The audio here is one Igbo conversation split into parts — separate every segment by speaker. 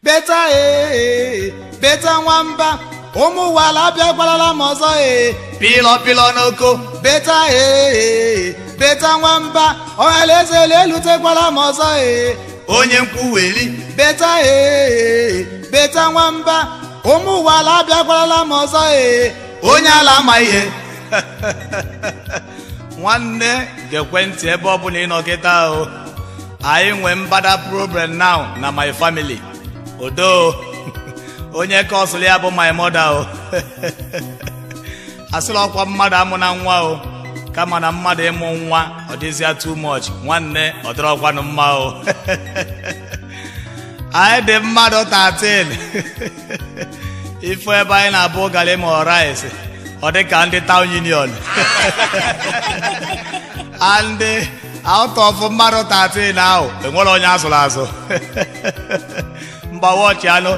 Speaker 1: Better ee, Better Nwamba, ụmụ ụwala abịagwarala m ọzọ ee. Pịlọ pịlọ n'oko. Better ee, Better Nwamba, ọhalaeze elutekwala m ọzọ ee. Onye nkwuweli. Better ee, Better Nwamba, ụmụ ụwala abịagwarala m ọzọ ee. Onye ala ama ihe.
Speaker 2: Nwanne, gekwe ntị ebe ọ bụla ị nọ kịta o. Anyị nwee mbada problem now na my family. Odo onye kọsụlụ ya bụ my mother o. Asịrị ọkwa mmadụ amụ na nwa o, kama na mmadụ ịmụ nwa ọ dịzịa too much. Nwanne, ọ dịrọkwanụ mma o. Anyị dị mmadụ 13. Ife ebe anyị na-abụ garị ma rice, ọ dị ka ndị town union. And out of mmadụ 13 ahụ, enwere onye azụrụ azụ. Mgbawa ọchị anụ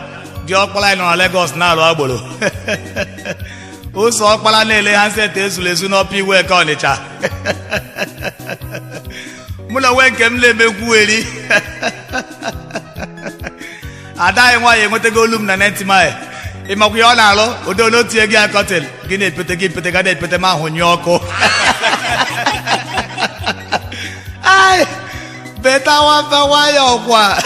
Speaker 2: dị, ọkpara anyị nọ na Lagos na-alụ agboro. Ụzọ ọkpara na-ele ha nseta ezuru ezu n'ọpa iwe ka Ọnịcha. Mụ na onwe nke m na-emekwu eri. Ada anyị nwaanyị enwetago olu m na 90 Mile. Ịmakwa ihe ọ na-alụ odo n'otu ego ya kọtịn gị na-epete gị pete ga na-epete ma ahụ nye ọkụ. Ai, Better Nwamba, nwayọọ kwa,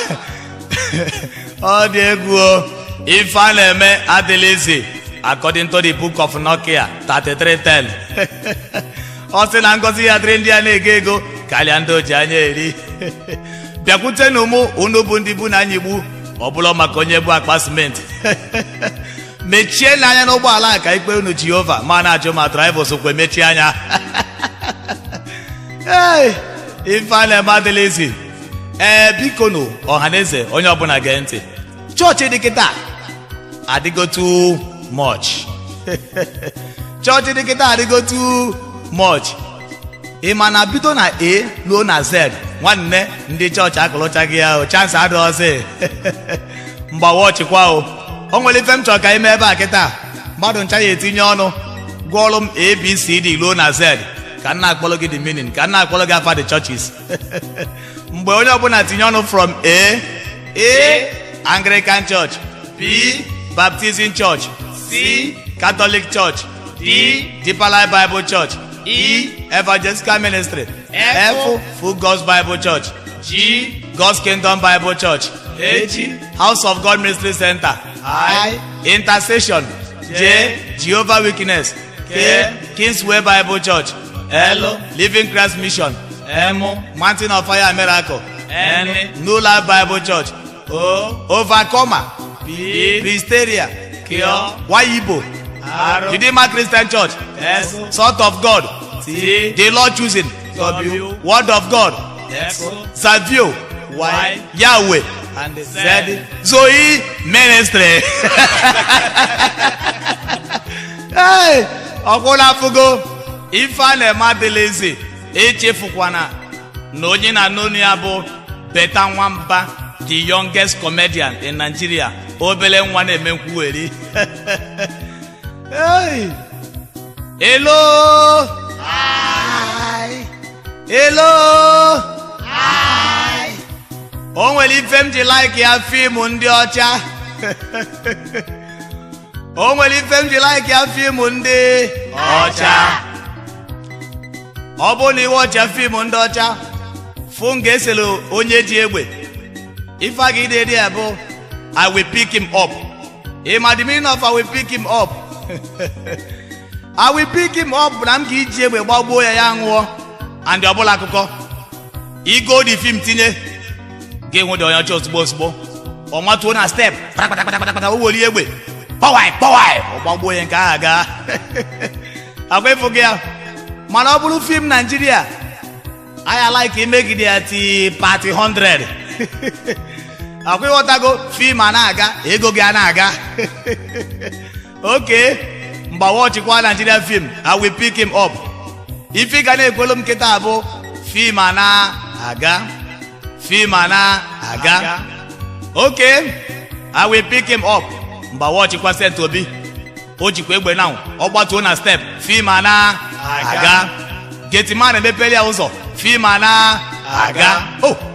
Speaker 2: ọ dị egwu o. Ife a na-eme adịla izi. According to the book of Nokia 3310, ọ sị na ngọzi ya dịrị ndị a na-ego ego karịa ndị oji anya eri. Bịakwutenụ mụ, unu bụ ndị bụ na anyịgbu. Ọ bụla maka onye bụ akpa simenti, mechie n'anya n'ụgbọala a ka ikpe unu Jehova ma na-ajụ ma driver sokwa mechie anya. Ee, ife a na-eme adịla izi. Ee, biko nụ, ọhaneze, onye ọbụla gee ntị. Chọọchị dị kịta adịgo too much. Chọọchị dị kịta adịgo too much. Ị ma na bido na A ruo na Z, nwanne, ndị chọọchị akụlụchaghị ya o. Chance adịghọzi. Mgbawa ọchịkwa o. O nwere ife m chọrọ ka ime ebe a kịta. Mmadụ ncha ya etinye ọnụ gụọlụ m A, B, C, D ruo na Z, ka m na-akpọrọ gị the meaning, ka m na-akpọrọ gị afa the churches. Mgbe onye ọbụla tinye ọnụ from A. A, Anglican Church. B, Baptism Church. C, Catholic Church. D, Deeper Life Bible Church. E, Evangelical Ministry. F, Full God's Bible Church. G, God's Kingdom Bible Church. H, House of God Ministry Center. I, Intercession. J, Jehovah Witness. K, Kingsway Bible Church. L, Living Christ Mission. M, Mountain of Fire Miracle. N, New Life Bible Church. O, Overcomer. P, Presbyterian. Q, Wayibo. R, Redeemer Christian Church. S, Salt of God. T, The Lord Choosing. W, Word of God.
Speaker 3: X,
Speaker 2: Savio.
Speaker 3: Y,
Speaker 2: Yahweh.
Speaker 3: and
Speaker 2: Z, Zoe Ministry. Hey, ọkwụla afụgo ife a na-eme adịla ezi. Echefukwana na onye na-anụ ya bụ Better Nwamba, the youngest comedian in Nigeria. Obele nwa na-eme nkwugheri. Hey, hello.
Speaker 1: Hi.
Speaker 2: Hello.
Speaker 1: Hi.
Speaker 2: O nwere ife m ji like ya film ndị ọcha. O nwere ife m ji like ya film ndị ọcha. Ọ bụrụ na iwe ọcha film ndị ọcha fụ nga esere onye ji egbe, ife a ga ide ya bụ "I will pick him up." Ị ma the meaning of "I will pick him up"? "I will pick him up" na m ga-iji egbe gbagbuo ya, ya nwụọ. And ọbụla akụkọ igo the film tinye ga-enwe dị onye ọcha, ozugbo ozugbo ọ matuo na step kpatakpatakpatakpata, o were egbe kpọwai kpọwai, ọ gbagbuo ya. Nke ahụ gaa akwa ịfụ gị ya. Mana ọ bụrụ film Naijiria, anyị like imegide ya ti party 100. Akwa ịghọtago, film a na-aga, ego gị a na-aga. Oke mgbawa ọchịkwa Nigeria film "I will pick him up". Ife ị ga na-ekwelu m nkịta bụ film a na-aga, film a na-aga. Oke "I will pick him up". Mgbawa ọchịkwa St Obi, o jikwa egbe na ọ gbatuo na step, film a na-aga. Gateman emepere ya ụzọ, film a na-aga.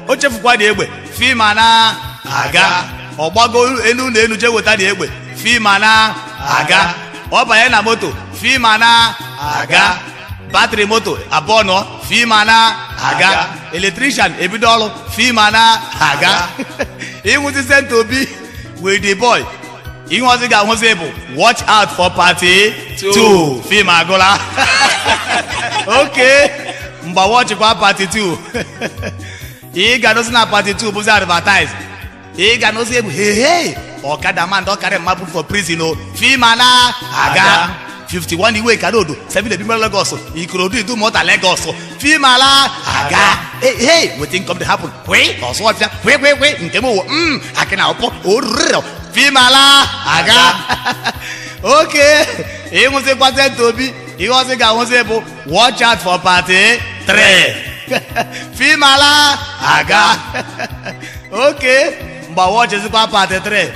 Speaker 2: O chefukwa dị egbe, film a na-aga. Ọ gbago elu na elu jee weta dị egbe, fim a na-aga. Ọ banye na moto, fim a na-aga. Batrị moto abụọ nọ, fim a na-aga. Electrician ebido ọrụ, fim a na-aga. Ịnwụzi Saint Obi with the boy, ihe ọzọ ị ga-ahụzi bụ watch out for part 2. Fim agụla. Oke mgba watchkwa part 2. Ị ga-anụzi na part 2 bụzi advertise. Ị ga-anụzi egwu hey hey, ọkada man don carry mma put for prison o. Fim a na-aga. 51 Iwe Ikarodo, 7 Ebimere Lagos, Ikorodu Idumota Lagos. Fim ala aga. Hey hey, wetin come dey happen? Kwe ọsọ ọfịa kwe kwe kwe nke m wụ akị na ụpọ orurọ. Fim ala aga. Oke ịnwụzikwa Saint Obi, ihe ọzọ ị ga-ahụzi bụ watch out for part 3. Fim ala aga. Oke mgba watchzikwa part 3,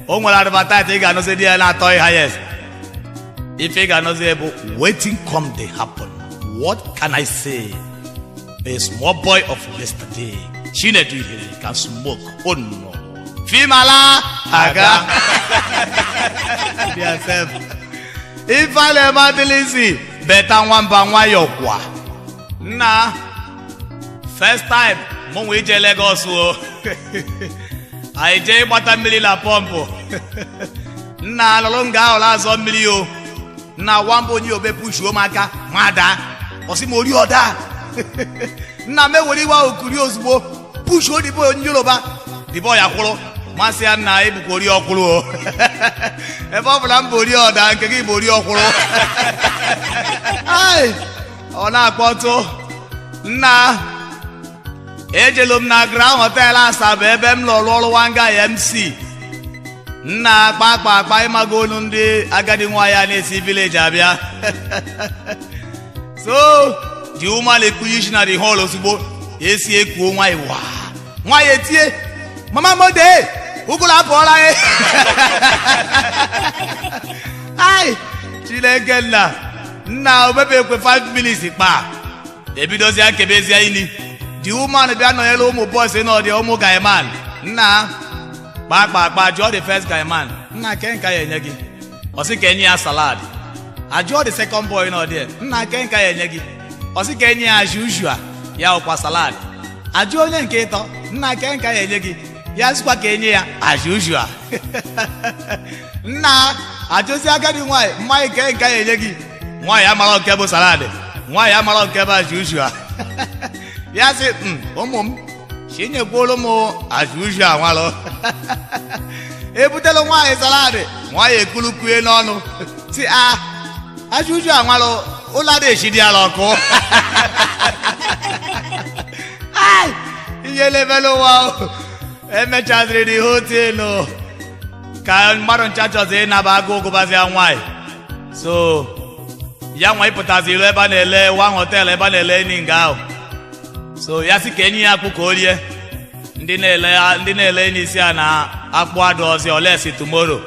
Speaker 2: o nwere advertise ị ga-anụzi dị ya na-atọ ihe highest. Ife ị ga-anụzi bụ wetin come dey happen. What can I say? A small boy of yesterday, Chinedu Ihere, can smoke. Oh no. Fim ala aga. Ife a na-eme adịlịzi Beta Nwamba nwayọ kwa. Nna, first time mụ nwe ije Lagos o. Anyị jee ịgbata mmiri na pọmpụ. Nna lụrụ nga ahụ azọ mmiri o. Nna nwamba onye obe pushuo m aka mada. Ọ sị m ori ọda. Nna m ewere iwe ahụ kuri ozugbo pushuo dịbọ onye Yoruba. Dịbọ ya kwụrụ. Masị ya nna ebukwa ori ọkwụrụ o. Ebe ọ bụla m bụ ori ọda, nke gị bụ ori ọkwụrụ. Ai, ọ na-akpọtụ. Nna ejelu m na Grand Hotel Asaba ebe m lụrụ ọrụ Wanga MC. Nna akpa akpa akpa ịmago olu ndị agadi nwaanyị a na-esi village abịa. So the woman ekpunye isi na the hall ozugbo esi ekuo nwaanyị wa. Nwaanyị etie mama mode ụgụrụ apụọla ya. Ai Chineke nna, nna omebe ekwe 5 minutes kpa ebidozie kebezie ini. The woman bịa nọnyere ụmụ boys nọ dị ụmụ guyman. Nna kpa kpa kpa jụọ the first guyman, nna ke nka ya enye gị? Ọ sị ka enye ya salad. Ajụọ the second boy nọ dị, nna ke nka ya enye gị? Ọ sị ka enye ya as usual, ya ọkwa salad. Ajụọ onye nke ịtọ, nna ke nka ya enye gị? Ya sịkwa ka enye ya as usual. Nna ajụzi agadi nwaanyị, mmanya ke nka ya enye gị? Nwaanyị amara nke bụ salad, nwaanyị amara nke bụ as usual. Ya sị ụmụ m chinyekwuolu m as usual nwalụ. Ebutelu nwaanyị salad, nwaanyị ekulukue n'ọnụ si a as usual nwalụ, ụlọ adị echi dị ala ọkụ. Ai ihe lebelu ụwa emechaziri dị hotelu ka mmadụ ncha chọzi ịnaba agụ gụbazia nwaanyị. So ya nwa ịpụtazi ilu ebe a na-ele one hotel ebe a na-ele eninga ahụ. So ya sị ka enyi ya akpụ ka o rie. Ndị na-ele n'isi a na akpụ adụ ọzọ olesi tomorrow.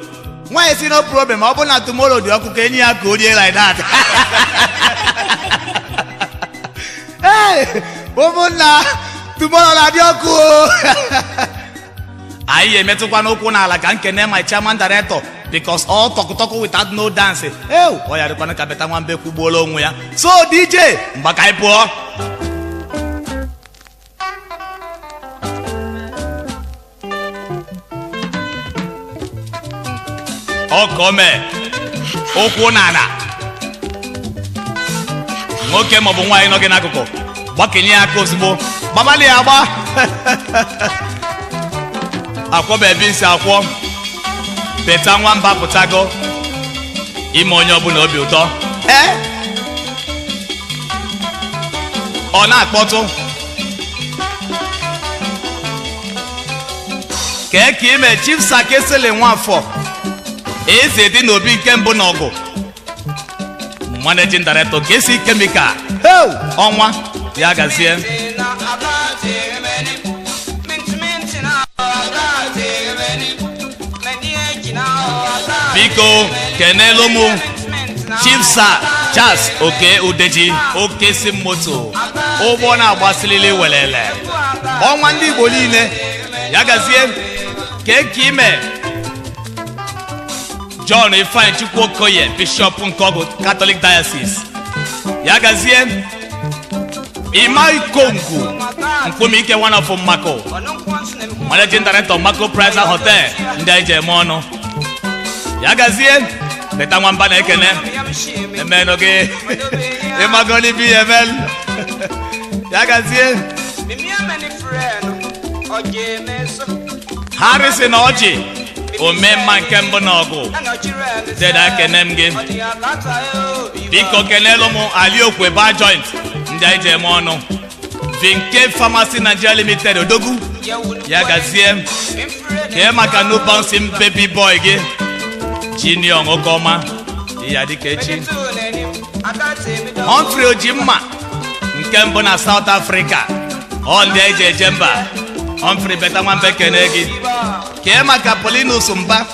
Speaker 2: Nwaanyị si no problem, ọ bụ na tomorrow dị ọkụ ka enyi ya ka o rie like that. Hey, ụmụnna, tomorrow na-adị ọkụ o. Anyị emetụkwa n'ụkwụ n'ala ka nkene my chairman director because all talk talk without no dance. Ew, ọ ya dịkwana ka Beta Nwamba ekwugbuola onwe ya. So DJ, mgba ka anyị pụọ. Ọkọme ụkwụ n'ala, nwoke maọbụ nwaanyị nọ gị n'akụkụ gbakenye ya aka ozugbo, gbabalị ya agba. Akwọba ebe isi akwọ. Beta Nwamba pụtago ime onye ọbụla obi ụtọ. Ọ na-akpọtụ kee ka ime Chief Sakesili Nwafọ eze dị n'obi nke mbụ n'ọgụ, managing director KC Chemical. Ọnwa ya gazie. Biko kenelu mụ Chief Sir Charles Oke Udeji Okesi moto ụgbọ na-agbasilili welele. Ọnwa ndị Igbo niile ya gazie. Keke ime John Ifeanyi Chukwu Okoye, Bishop Nkọgụ Catholic Diocese. Ya gazie. Imai Kongu Nkwumike, one of Mako, Managing Director, Mako Plaza Hotel. Ndị anyị ji eme ọnụ. Ya gazie. Beta Nwamba na-ekene emenụ gị ịmagolibi emel. Ya gazie. Harrison Ọjị, omemma nke mbụ na ọgụ deda, kene m gị. Biko kenelu m Aliokwe Bar Joint, ndị anyị ji eme ọnụ. Vinke Pharmacy Nigeria Limited, odogwu. Ya gazie. Kee maka new bouncing baby boy gị, Junior Nwokeọma, ya dịka echi. Humphrey Ojimma nke mbụ na South Africa, ọ ndị anyị ji eje mba. Humphrey, Beta Nwamba kene gị. Kee maka Polinus Mba,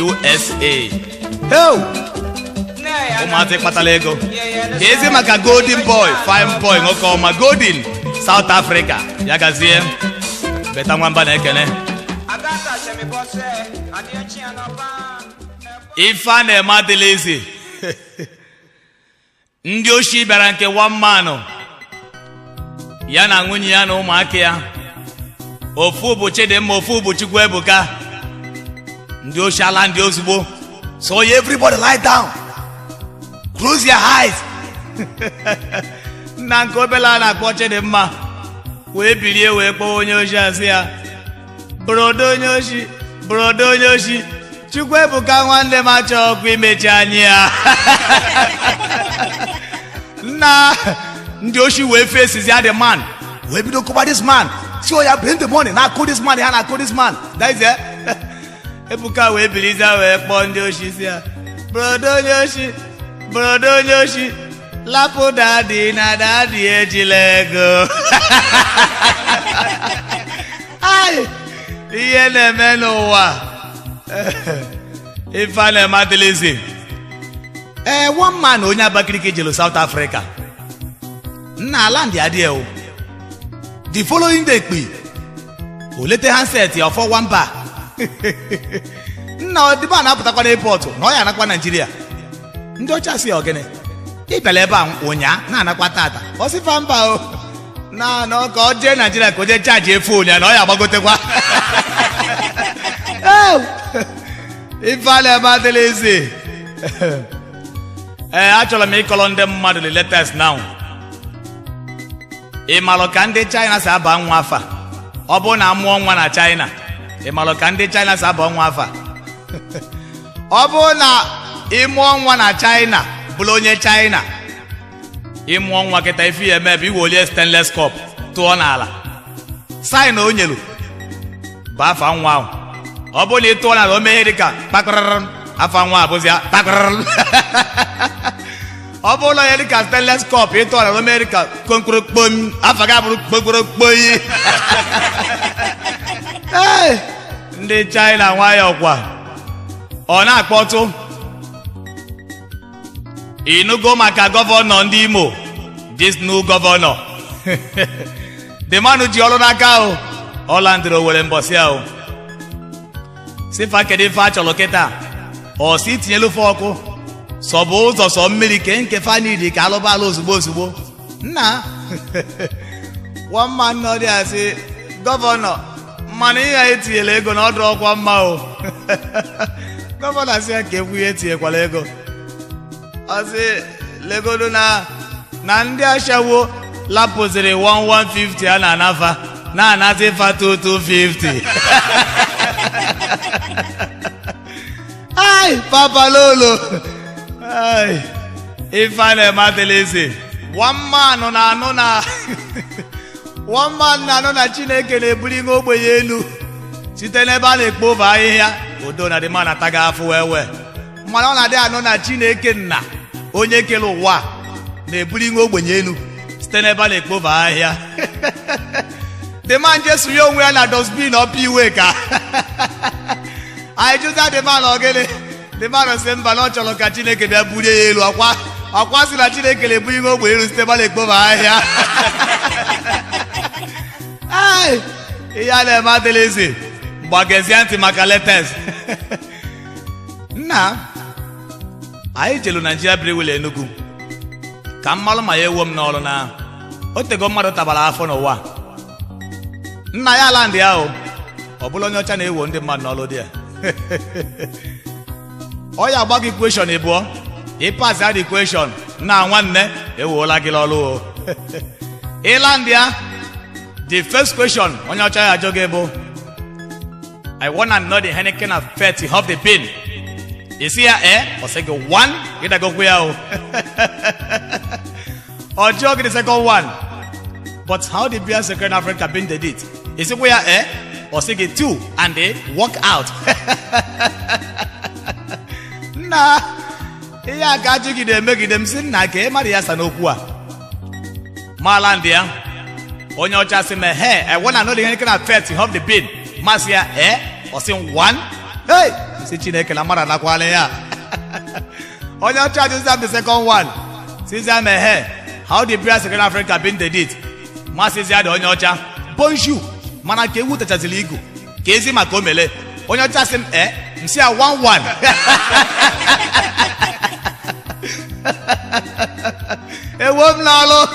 Speaker 2: USA. Hey! Ụmụazị kpatara ego. Ka ezi maka Golden Boy, fine boy, nwoke ọma, Golden, South Africa. Ya gazie. Beta Nwamba na-ekene. Ife a na-eme adịla izi. Ndị oshi bịara nke one man, ya na nwunye ya na ụmụaka ya. Ofu bụ Chidimma, ofu bụ Chukwuebuka. Ndị oshi ala ndị ozugbo. So everybody lie down, close your eyes. Nna nke obele a na-akpọ Chidimma wee bilie wee kpọọ onye oshi, asị ya, "Brother onye oshi, brother onye oshi, Chukwuebuka nwanne m achọghịkwa imechi anyị ya." Nna, ndị oshi wee face ya, the man wee bido kụba this man, si oya, bring the money. Na-akụ this man, ha na-akụ this man. That is it. Ebuka wee bilizie wee kpọọ ndị oshi, si ya, "Brother onye oshi, brother onye oshi, lapụ daddy na daddy ejila ego." Ai, ihe na-eme n'ụwa, ife a na-eme adịlịzi. Ee, one man onye Abakaliki jelu South Africa. Nna, ala ndị adịghị o. The following day, kpi o lete handset ya ọfọ nwamba. Nna, ọdịba na-apụtakwa n'airport na ọ ya anakwa Naijiria. Ndị ọcha si, "Ogene ị bịara ebe a ụnyaa na-anakwa tata?" Ọ sịfa mba o, na na ka ọ jee Naijiria ka o jee charge phone ya na ọ ya agbagotekwa. Ife a na-eme adịla ezi. Ee, achọrọ m ịkọrọ ndị mmadụ the latest now. Ị malụ ka ndị China si aba nwa afa? Ọ bụrụ na amụọ nwa na China, ị malụ ka ndị China si aba nwa afa? Ọ bụrụ na ị mụọ nwa na China, bụrụ onye China, ịmụọ nwa kịta, ife ya eme bụ iwelie stainless cup tụọ n'ala, sign o nyelu bụ afa nwa ahụ. Ọ bụrụ na ị tụọ n'ala, o mee ihe dịka kpakọrọrọ, afa nwa abụzịa kpakọrọrọ. Ọ bụrụ na onye dịka stainless cup ị tụọ n'ala, o mee dịka kpomkporokpom, afa gị abụrụ kpokporokpoyi. Ee, ndị China nwayọọ kwa, ọ na-akpọtụ. Ịnụgo maka governor ndị Imo, this new governor? The man ji ọrụ n'aka o. Ọ landịrị Owere mbọsị ahụ, sifa kedu ife a chọrọ kịta? Ọ si tinyelu fe ọkụ, sọ bụ ụzọ, sọ mmiri ke nke fanidi ka alụbalụ ozugbo ozugbo. Nna, one man nọ dị asị, "Governor, mmanụ ihe a etinyela ego na ọdụ ọkwa mma o." Governor sị ya ka ekwu ihe etinyekwala ego. Ọ sị legodo na ndị ashawo lapụziri 1150 a na-anafa, na-anazi fa 2250. Ai, papa lolo, ai, ife a na-eme adịla eze. One man na-anụ na one man na-anụ na Chineke na-ebuli ihe ogbenye elu site n'ebe a na-ekpofu ahịhịa. Udo na dị mma na-ata gị afụ wee wee, mana ọ na-adị anụ na Chineke nna onye kere ụwa na-ebuli ihe ogbenye elu site n'ebe a na-ekpofu ahịhịa. The man jesu ya onwe ya na dustbin ọpụ iwe ka anyị jụza the man ogene. The man sị mba, na ọ chọrọ ka Chineke bịa bulie ya elu. Akwa akwa sị na Chineke na-ebu ihe ogbenye elu site ebe a na-ekpofu ahịhịa. Ai, Ihe a na-eme adịlịzi. Gbagezie ntị maka latest. Nna anyị jelu Nigeria Brewery Enugu ka mmalụ ma ya ewo m n'ọrụ na o tego mmadụ tabara afọ n'ụwa. Nna ya ala ndị ahụ ọ bụla onye ọcha na-ewo ndị mmadụ n'ọrụ dị ya. Ọ ya agba gị kweshọn ịbụọ, ịpas ya dị kweshọn na nwanne ewoola gị n'ọrụ o. Ịla ndị ya, the first question onye ọcha ya ajụ gị bụ, I wanna know the Heineken effect of the pin. Isi ya ọ sị gị one, ịdagokwu ya o. Ọ jụọ gị the second one, but how the beer secret in Africa been did it? Isikwa ya ọ sị gị two and they walk out. Nna ihe a ka ajụgide emegide m sị nna ka ị mara ya sa n'okwu a. Maala ndị ya onye ọcha sị m he, I wanna know the Heineken effect of the pin. Masị ya ọ sị one. Hey, sị Chineke na mmadụ anakwala ya. Onye ọcha ajụzi m the second one. Sịzịa m he, how the beer secret in Africa been did it? Masịzịa dị onye ọcha bonjour, mana ka ewu tachaziri igu ka ezi maka o mele. Onye ọcha sị m m sị ya 1-1. Ewo m n'ọlụ.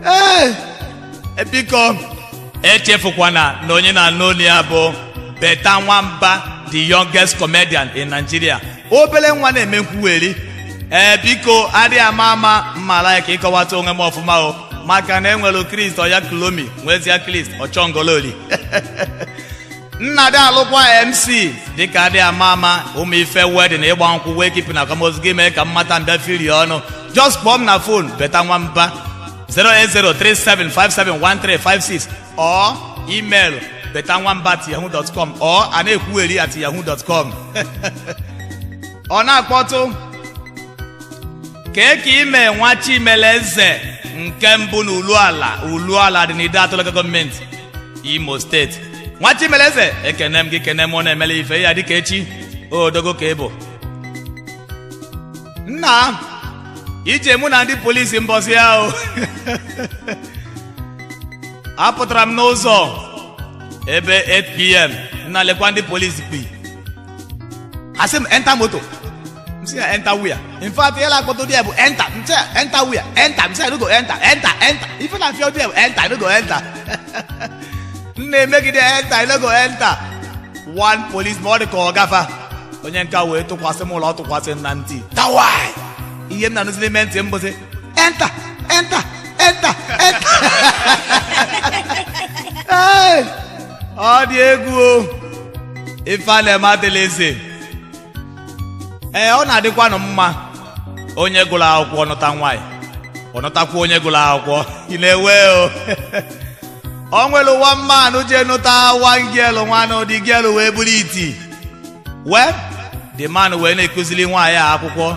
Speaker 2: Ee, biko echefukwana na onye na-anụ olu ya bụ Beta Nwamba, the youngest comedian in Nigeria. Obele nwa na-eme nkwugheri. Ee, biko adịghị ama ama mmala ya ka ịkọwata onwe m ọfụma o, maka na enwere Krist ọya klomi nwezie Krist ọchọngololi. Nna dị alụkwa MC dịka adịghị ama ama ụmụ ife wedin ịgba nkwụ wee kipụ na akwamozu gị mee ka mmata mbịa firi ọnụ. Just kpọọ m na fon Beta Nwamba 08037571356 or email betanwamba@yahoo.com or anaekwugheri@yahoo.com. Ọ na-akpọtụ kee ka ime nwa Chimeleze nke mbụ na Uluala. Uluala dị n'Ide Atọ Local Gọọmenti, Imo Steeti. Nwa Chimeleze, ekene m gị, kene m ọ na-emele ife ya dịka echi odogo ka ị bụ. Nna ije mụ na ndị polisi mbọsị ahụ. Apụtara m n'ụzọ ebe 8 p.m. nna lekwa ndị polisi kpi. Asị m enter moto. M sị ya enter where? In fact, ihe na-akpọtụ dị ya bụ enter. M sị ya enter where? Enter. M sị ya no go enter. Enter, enter. Ife na-afịa dị ya bụ enter, no go enter. M na-emegide enter, no go enter. One police ma ọ dị ka ọ gafa. Onye nka wee tụkwasị m ụlọ, ọ tụkwasị m na ntị. Tawai! Ihe m na-anụzi n'ime ntị m bụzi enter, enter, enter, enter. Ee, ọ dị egwu o. Ife a na-eme adịla eze. Ee, ọ na-adịkwanụ mma onye gụrụ akwụkwọ nụta nwaanyị, ọ nụtakwa onye gụrụ akwụkwọ. Ị na-ewe o. O nwere ụwa mmanụ jee nụta one girl, nwanụ dị girl wee buru iti. Well, the man wee na-ekuzili nwaanyị a akwụkwọ,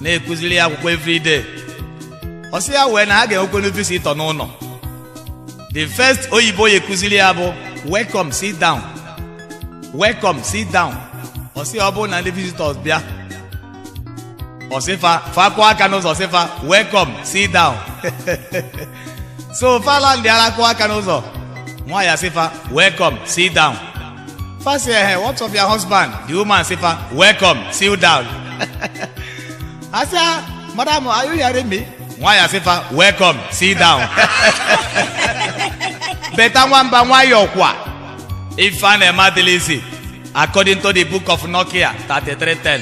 Speaker 2: na-ekuzili ya akwụkwọ everyday. Ọ sị ya wee na ha ga-enwekwenu visitor n'ụlọ. The first oyibo ya ekuzili ya bụ welcome, sit down. Welcome, sit down. Ọ sị ọ bụrụ na ndị visitors bịa, ọ sị fa fa kụọ aka n'ụzọ, sị fa welcome, sit down. So fa ndị ara kụọ aka n'ụzọ, nwaanyị asị fa welcome, sit down. Fa sị ehe, what of your husband? The woman sị fa welcome, sit down. Asị ya, madam, are you hearing me? Nwaanyị asị fa welcome, sit down. Beta Nwamba nwayọọ kwa. Ife a na-eme adịla isi. According to the book of Nokia 3310,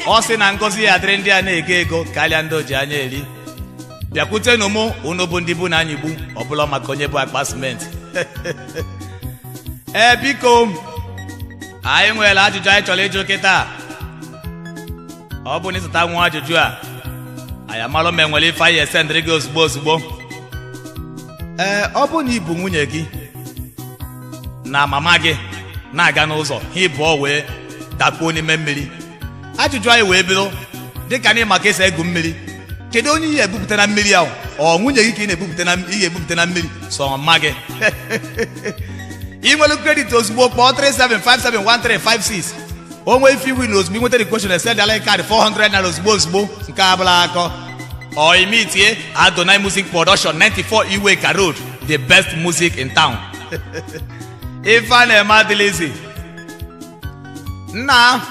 Speaker 2: ọ sị na ngọzi ya dịrị ndị a na-ego ego karịa ndị oji anya eri. Bịakwutenụ mụ unu bụ ndị bụ na anyịgbu ọbụla maka onye bụ akpa simenti. Ee, biko anyị nwere ajụjụ anyị chọrọ ịjụ kịta. Ọ bụ na ịzụta nwa ajụjụ a, anyị amalụ ma enwere ife anyị esendịrị gị ozugbo ozugbo. Ee, ọ bụ na ịbụ nwunye gị na mama gị na-aga n'ụzọ, ha ịbụọ wee dakpuo n'ime mmiri. Ajụjụ anyị wee bido dịka na ịma ka esi egwu mmiri, kedu onye ihe ebupụta na mmiri ahụ? Ọ nwunye gị ka ị na-ebupụta na ihe ebupụta na mmiri sọ mma gị? Ị nwere credit ozugbo, kpọọ 37571356. O nwee ife win ozugbo, ị nweta the question, esend ala kaadị 400 naira ozugbo ozugbo. Nke a bụla akọ ọ imitie Adonai Music Production, 94 Iweka Road, the best music in town. Ife a na-eme adịlizi. Nna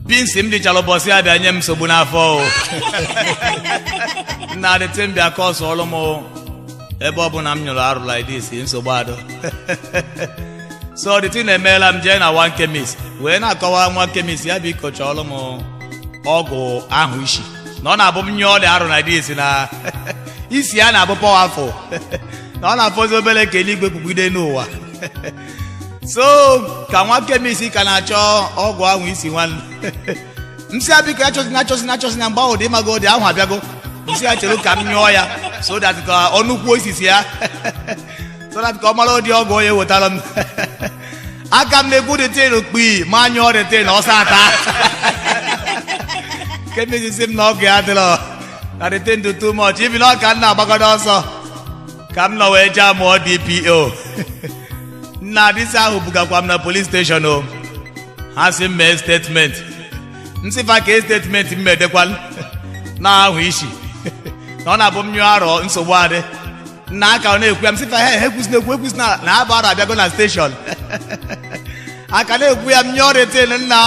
Speaker 2: binsi m dịchara ụbọchị ya bịa nye m nsogbu n'afọ o. Nna adịtị m bịa ka ọ sụọlụ m ebe ọ bụ na m nyụrụ arụ like this, nsogbu adụ. So the thing emeela m jee na one chemist wee na-akọwa nwa chemist ya biko chọọlụ m ọgwụ ahụ isi na ọ na-abụ m nyụọ dị arụ like this na isi ya na-abụ powerful na ọ na-afọzi obere ka eluigwe kpugide n'ụwa. So ka nwa chemist ka na-achọ ọgwụ ahụ isi nwanne m sị ya biko achọzina achọzina achọzina mgbe ahụ dị ịmago dị ahụ abịago. M sị ya chere ka m nyụọ ya so that ka ọnụ kwuo isisi ya so that ka ọ mara ụdị ọgwụ onye wetara m. Aka m na-ekwu dị tin kpii ma nyụọ dị tin ọsọ ata. Chemist sị m na ọgwụ ya adịrọ na the thing do too much even ọ ka m na-agbagado ọsọ ka m nọ wee jee mụọ DPO. Nna dịsị ahụ bugakwa m na police station o. Ha sị m mee statement. M sị fa ka statement m medekwalụ na ahụ isi na ọ na-abụ m nyụọ arọ nsogbu adị. Nna aka ọ na-ekwu ya m sị fa he ekwusina ekwu ekwusina na abụ arọ abịago na station. Aka na-ekwu ya m nyụọ retin nna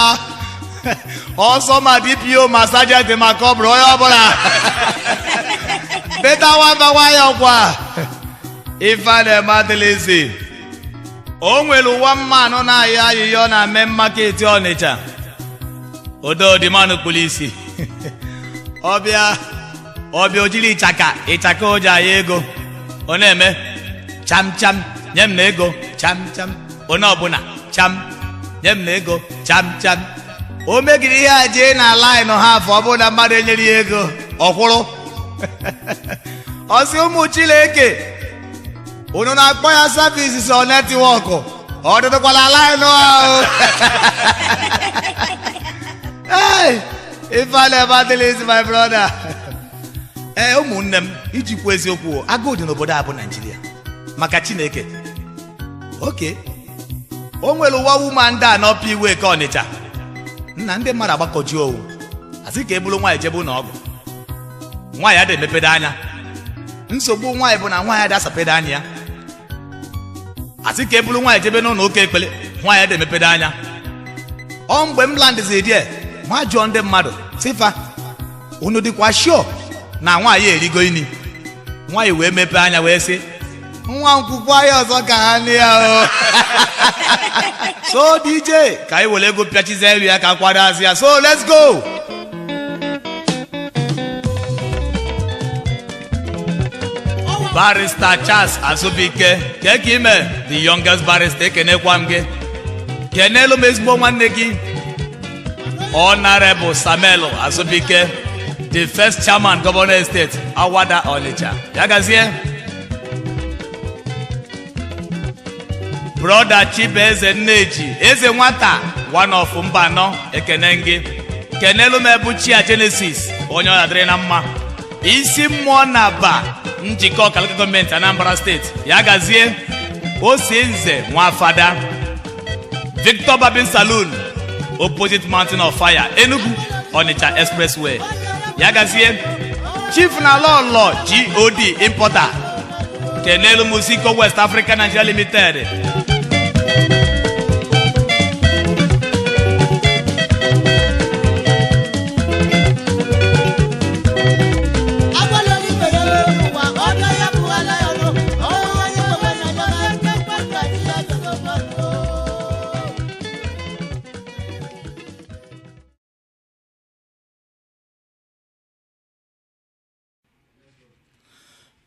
Speaker 2: ọsọ ma DPO ma sergeant ma kọbụrụ onye ọbụla. Beta nwamba nwayọ kwa ife a na-eme adịlịzi. O nwere ụwa mmanụ na-ayọ ayịyọ na main market Ọnịcha. Ododimanụ kpuru isi. Ọbịa ọbịa ojiri ịchaka ịchaka o ji aya ego. Ọ na-eme cham cham nye m na ego cham cham. Onye ọbụla cham nye m na ego cham cham. O megiri ihe a jee na laịnụ ha afọ ọ bụrụ na mmadụ enyere ya ego ọ kwụrụ. Ọ sị ụmụ Chineke unu na-akpọ ya service sọ netwọkụ ọ dịdịkwala laịnụ ahụ. Hey, ife a na-eme adịlịzi my brother. Ee ụmụnne m, ijikwa eziokwu agụụ dị n'obodo a bụ Naijiria maka Chineke. Oke o nwere ụwa woman ndị a n'ọpa iwe ka Ọnịcha. Nna ndị mmadụ agbakọju owu asị ka e buru nwaanyị jebe ụlọ ọgwụ. Nwaanyị adị emepedo anya. Nsogbu nwaanyị bụ na nwaanyị adị asapedo anya ya. Asị ka e buru nwaanyị jebe n'ụlọ ụka ekpele, nwaanyị adị emepedo anya. Ọ mgbe m landịzi die ma jụọ ndị mmadụ sịfa unu dịkwa sure na nwaanyị erigo ini. Nwaanyị wee mepee anya wee sị nwa nkwukwu ahịa ọzọ ka ha nị ya o. So DJ ka anyị were ego pịachizie elu ya ka kwado azụ ya. So let's go. Barrister Charles Azubike keke ime the youngest barrister ekenekwa m gị. Kenelu m ezigbo nwanne gị Honorable Samuel Azubike, the first chairman governor estate Awada Onitsha. Ya gazie. Brother Chibueze Nneji eze nwata one of mba anọ ekene gị. Kenelu m Ebuchia Genesis onye ọ na-adịrị na mma. Isi mmụọ na ba njikọ ọka local gọọmenti Anambra steeti. Ya gazie. Ose Nze Nwafada Victor Babin Saloon opposite Mountain of Fire Enugu Onitsha Expressway. Ya gazie. Chief na Lọlọ God Importer kenelu Musico West Africa Nigeria Limited.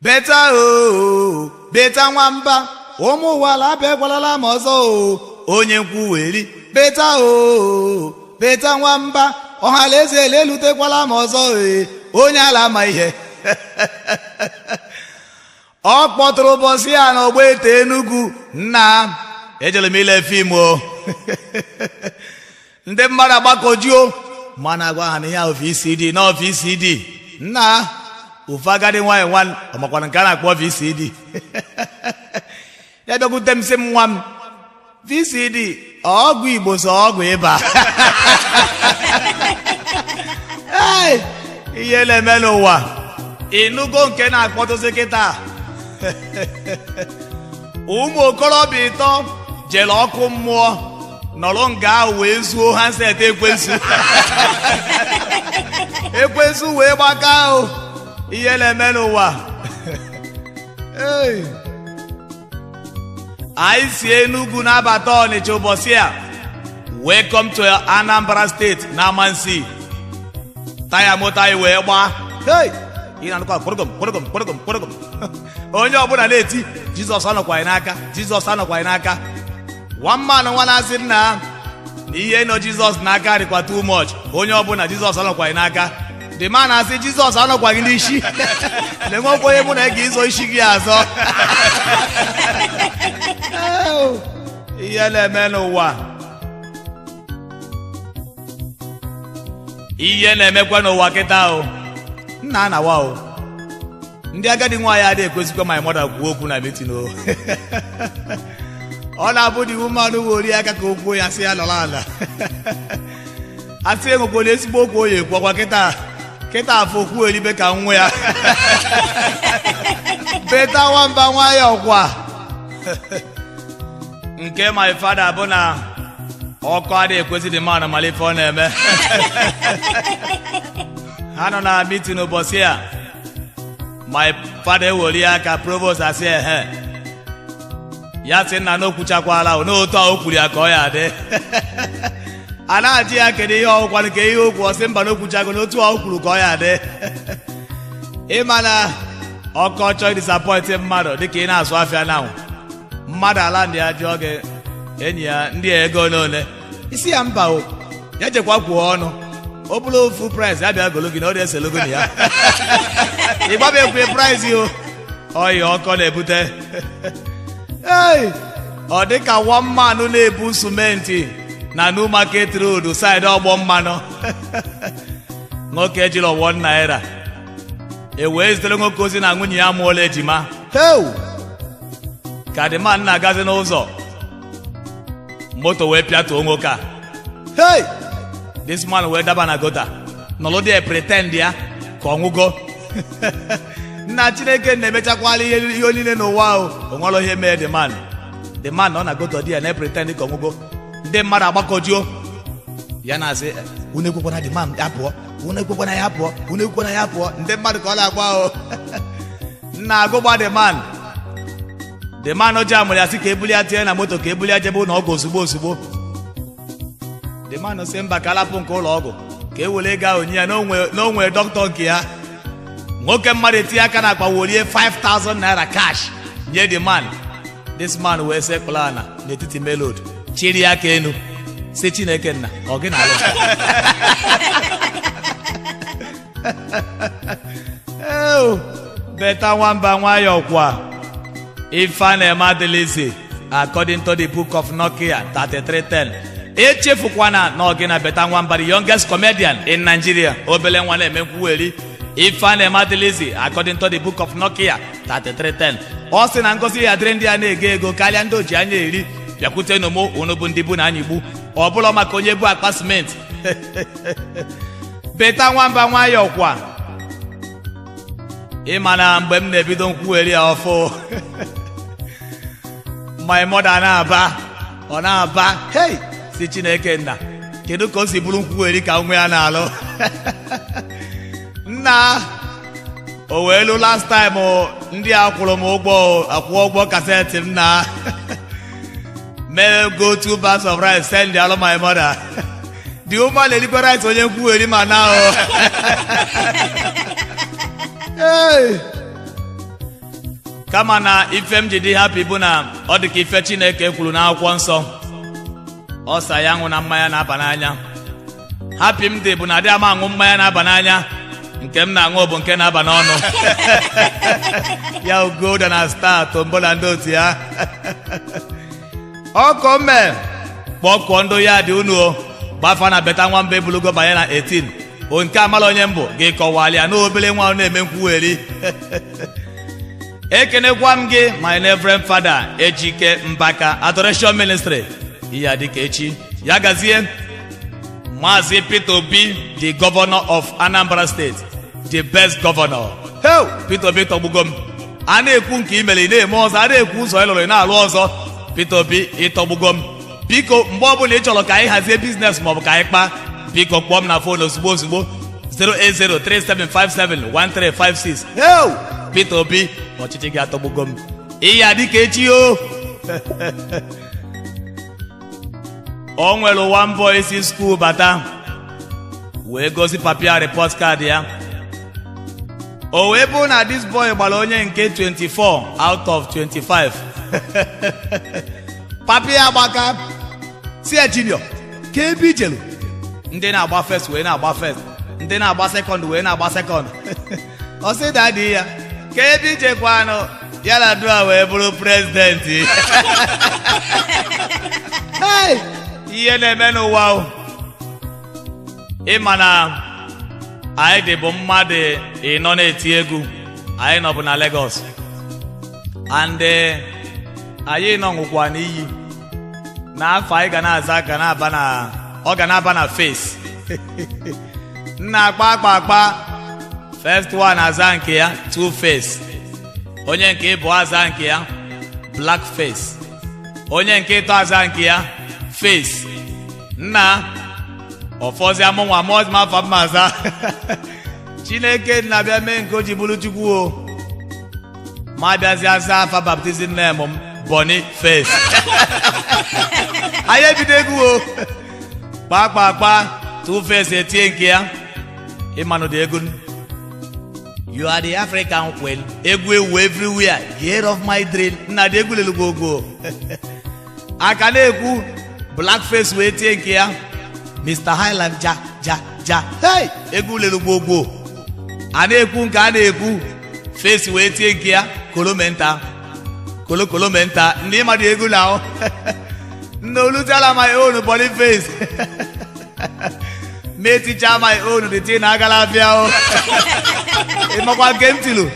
Speaker 2: Beta o beta nwamba ụmụ ụwa abịagwalala m ọzọ o onye nkwuweri. Beta o beta nwamba ọhalaeze elutekwala m ọzọ e onye ala ma ihe. Ọ kpọtụrụ ụbọchị ya na ọgba ete Enugu. Nna ejere m ile fim o. Ndị mmadụ agbakọjuo mana agwa ha na ihe ahụ VCD na VCD. Nna ofu agadi nwaanyị nwanne ọ makwana nke a na-akpọ VCD. Ya bịakwute m sị m nwa m VCD ọgwụ Igbo sọ ọgwụ ịba. Ee, ihe na-eme n'ụwa ịnụgo nke na-akpọtụzi kịta. Ụmụ okorobịa ịtọ jere ọkụ mmụọ nọrọ nga ahụ wee zuo handset ekwensu. Ekwensu wee gbaka ahụ ihe na-eme n'ụwa. Anyị si Enugu na-abata Ọnịcha ụbọchị a. Welcome to Anambra State na Amansi. Taya moto anyị wee gbaa. Hey! Ị na-anụkwa kpụrụgọm kpụrụgọm kpụrụgọm kpụrụgọm. Onye ọbụla na-eti Jizọs anọkwaghị n'aka, Jizọs anọkwaghị n'aka. One man nwa na-asị nna na ihe nọ Jizọs n'aka dịkwa too much. Onye ọbụla Jizọs anọkwaghị n'aka. The man na-asị Jizọs anọkwaghị n'isi. Na-enwekwa onye mụ na gị ịzọ isi gị azọ. Ihe na-eme n'ụwa. Ihe na-emekwa n'ụwa kịta o. Nna anawa o. Ndị agadi nwaanyị adịghị ekwesịkwa my mother kwuo okwu na meeting o. Ọ na-abụ dị woman wori aka ka o kwuo ya sị ya nọrọ ala. Asị enwekwara ezigbo okwu oyi ekwu ọkwa kịta kịta afọ okwu eribe ka nwa ya. Beta nwamba nwayọọ kwa. Nke my father bụ na ọkụ adịghị ekwesị dị mma na mara ife ọ na-eme. Ha nọ na meeting ụbọchị a. My father eweli aka provost asị ehe. Ya sị nna na okwuchakwala o n'otu a o kwuru ya ka ọ ya dị. A na-ajụ ya kedu ihe ọgwụkwanụ ka ihe okwu ọ sị mba na okwuchago n'otu a o kwuru ka ọ ya dị. Ịma na ọkọ chọọ disappoint mmadụ dịka ị na-azụ afịa na mmadụ ala ndị ya jụọ gị enyi ya ndị ego n'ole isi ya mba o ya jekwa kwuo ọnụ ọ bụrụ ofu price ya bịa golo gị na ọ dị-eselo gị na ya. Ị gbaba ekwe price o ọyị ọkọ na-ebute. Ei, ọ dịka one man na-ebu simenti na New Market Road side ọgbọ mmanụ. Nwoke ejiri ọwọ naira e wee zitere nwoke ozi na nwunye ya mụọla ejima. Heu! Ka the man na-agazi n'ụzọ moto wee pịatuo nwoke a. Hey! This man wee daba na gota nọrọ dị pretend ya ka ọ nwụgo. Nna Chineke na-emechakwala ihe niile n'ụwa o. O nwere ihe mee the man. The man nọ na gota dị ya na-pretend ka ọ nwụgo. Ndị mmadụ agbakọjuo ya na-asị unu ekwekwana the man ya pụọ, unu ekwekwana ya pụọ, unu ekwekwana ya pụọ. Ndị mmadụ ka ọ na-agwa o. Nna agụgba the man. The man ọjọọ amụrụ ya sị ka ebuli ya tinye na moto ka ebuli ya jebe ụlọ ọgwụ ozugbo ozugbo. The man sị mba ka alapụ nke ụlọ ọgwụ ka e were ego ahụ nye ya na o nwere dọkịta nke ya. Nwoke mmadụ etinye aka n'akpa welie 5,000 naira cash nye the man. This man wee sekpụrụ ala n'etiti melod chịrị aka enu sị Chineke nna ọ gị na-alụ. Beta nwamba nwayọọ kwa. Ife a na-eme adịlịzi according to the book of Nokia 3310. Echefukwana na ọ gị na Beta Nwamba, the youngest comedian in Nigeria, obele nwa na-eme nkwugheri. Ife a na-eme adịlịzi according to the book of Nokia 3310. Ọ sị na ngozi ya dịrị ndị a na-ego ego karịa ndị oji anya eri. Bịakwutenụ m unu bụ ndị bụ na anyị gbu ọ bụla maka onye bụ akpa simenti. Beta nwamba nwayọọ kwa. Ịma na mgbe m na-ebido nkwugheri ya ọfụ my mother na-aba ọ na-aba hey si Chineke nna kedu ka o si bụrụ nkwugheri ka nwa ya na-alụ. Nna o wee lu last time ndị a kwụrụ m ụgwọ akwụ ụgwọ kaseti m na mee go 2 bags of rice send alụ my mother. The woman elikwe rice onye nkwugheri ma na o. Hey! Kama na ife m ji dị happy bụ na ọ dị ka ife Chineke kwuru n'akwụkwọ nsọ. Ọ sa ya ṅụ na mmanya na-aba n'anya. Happy m dị bụ na adị ama aṅụ mmanya na-aba n'anya. Nke m na-aṅụ bụ nke na-aba n'ọnụ. Ya gold na star tombola ndị otu ya. Ọkọ mme kpọkụọ ndụ ya dị unu o. Gbafa na Beta Nwamba ebulugo banye na 18. O nke amala onye mbụ gị kọwalịa na obele nwa na-eme nkwugheri. Ekenekwa m gị my reverend father Ejike Mbaka Adoration Ministry. Ihe dịka echi ya gazie. Maazị Peter Obi, the governor of Anambra State, the best governor. Hey, Peter Obi tọgbugo m. A na-ekwu nke imere ị na-eme ọzọ, a na-ekwu ụzọ ị lụrụ ị na-alụ ọzọ. Peter Obi, ịtọgbugo m. Biko, mgbe ọbụla ị chọrọ ka anyị hazie business maọbụ ka anyị kpaa, biko kpọọ m na phone ozugbo ozugbo, 08037571356. Heu, Peter Obi, ọchịchị gị atọgbugo m. Ihe a dịka echi o. O nwere one boy si school bata wee gosi papia report card ya. O wee bụ na this boy gbara onye nke 24 out of 25. Papi agbaka si ya, "Junior, ka ebe ijelu ndị na-agba first wee na-agba first, ndị na-agba second wee na-agba second?" Ọ sị daddy ya, "Ka ebe ijekwanụ ya na dua wee bụrụ president?" Hey! Ihe na-eme n'ụwa o. Ịma na anyị dị bụ mmadụ ịnọ na-eti egwu, anyị nọbụ na Lagos, and anyị nọ nwụkwa n'iyi na afọ anyị ga na-aza ga na-aba na ọ ga na-aba na face nna akpa akpa akpa. First one aza nke ya Two Face, onye nke ịbụ aza nke ya Black Face, onye nke ịtọ aza nke ya Face. Nna ọfọzi amụnwa mụọzi m afa mma aza. Chineke nna bịa mee nke o ji bụrụ Chukwu o, ma bịazi aza afa baptism name m, Bonny Face. Anyị ebido egwu o, kpakpakpa. Two Face etie nke ya, ịmanụ dị egwu, "You are the African queen." Egwu ewu everywhere, "Year of my dream." Nna dị egwu lelugwogo aka na-ekwu. Black Face wee tie nke ya, "Mr Highlife ja ja ja." Hey, egwu lelugwogwo a na-ekwu nke a na-ekwu. Face wee tie nke ya, "Kolomenta kolokolomenta." Ndị mmadụ egwu na ahụ nna olutala my own Bonny Face mee ticha my own, the thing agala afịa o. Ịmakwa nke m tilu.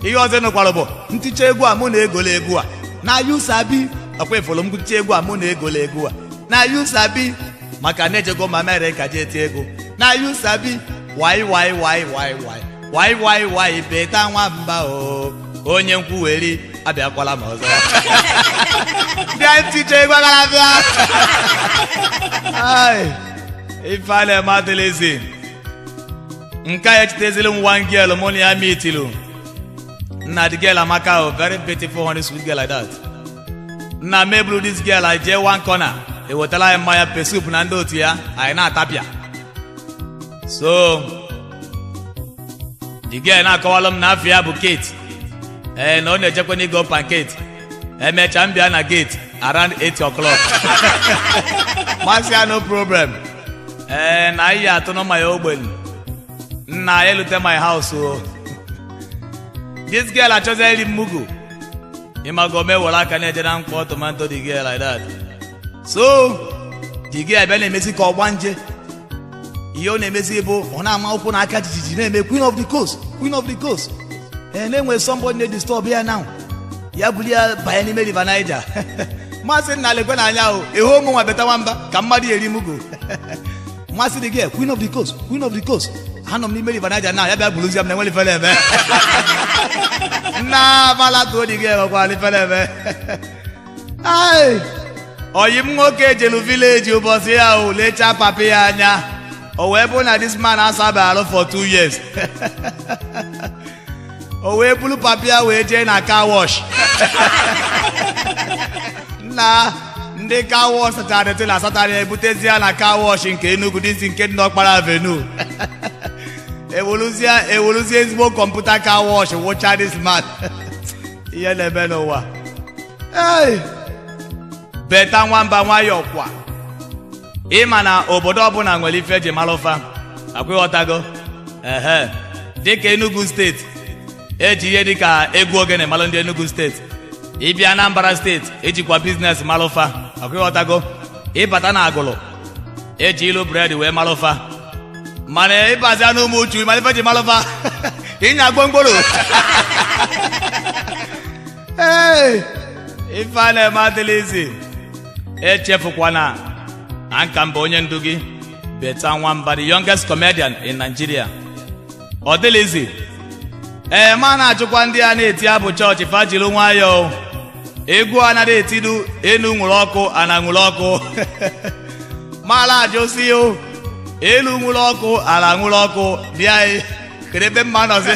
Speaker 2: Ihe ọzọ nụkwara bụ nticha egwu a mụ na-egolo egwu a na you sabi. Ọkwa ifolo m nticha egwu a mụ na-egolo egwu a na you sabi, maka na ejego m Amerịka jee tie egwu na you sabi. Why why why why why why why why? Better Nwamba o, onye nkwuweri abịakwala m ọzọ bịa nticha egwu agara abịa. Ai, ife a na-eme adịlịzi. Nke a echetezili m one girl mụ na ya mitilu. Nna, the girl amaka o, very beautiful, honey, sweet girl like that. Nna m eburu this girl I jee one corner, ewetala anyị mmanya pesup na ndị otu ya, anyị na-atapịa. So the girl na-akọwalụ m na afọ ya bụ Kate, ee, na ọ na-ejekwa n'igo pancake, emechaa m bịa na gate around 8 o'clock. Masị ya no problem, ee, na anyị atụ nọ ya ogbenye. Nna ya elute my house o, this girl achọzi iri mugu. Ịmago me were aka na-eje na mkpọ tomato the girl like that. So the girl bịa na-emezi ka ọgba nje. Ihe ọ na-emezi bụ ọ na-ama ụkwụ n'aka jijiji, na-eme "Queen of the coast, queen of the coast." Ee, na-enwe somebody na-disturb ya now, ya buli ya banye n'ime River Niger. Masị nna, lekwe n'anya o, ehu ụmụ nwa Better Nwamba ka mmadụ eri mugu. Masị dị gị, "Queen of the coast, queen of the coast." Anọ m n'ime River Niger na ya bịa buruzi m na enwere ifele eme. Nna abala tuo dị gị enwekwara ifele eme. Ai, oyi m nwoke jelu village ụbọchị ya o lechaa papi ya anya, o wee bụ na this man asabeghị arụ for 2 years. O wee buru papi ya wee jee na car wash. Nna, ndị car wash sachara ete na asatara ya, ebutezi ya na car wash nke Enugu dịzi nke dị n'Ọkpara Avenue. Ewoluzie ewoluzie ezigbo computer car wash wụcha this man. Ihe na-eme n'ụwa. Hey! Better Nwamba, nwayọọ kwa. Ịma na obodo ọbụla nwere ife eji mara ụfa, akwa ịghọtago? Ehe, dịka Enugu Steeti, eji ihe dịka egwu ogene malụ ndị Enugu Steeti. Ịbịa Anambra Steeti, ejikwa business malụ ụfa, akwa ịghọtago? Ịbata na Agụlụ, eji ilu bread wee malụ ụfa. Mana ịbazia n'ụmụ uchu, mana ife eji malụ ụfa, ịnya gbongworo. Ee, ife a na-eme adịla. Echefukwana anka mba onye ndu gị, Better Nwamba, the youngest comedian in Nigeria. Ọ dịlizi. Ee, ma na-achụkwa ndị a na-eti abụ chọọchị fajiri nwayọọ. Egwu anaghị etidu enu nwụrụ ọkụ ana nwụrụ ọkụ. Mala ajụsi o, elu nwụrụ ọkụ ala nwụrụ ọkụ dị anyị kedu ebe mma nọzi.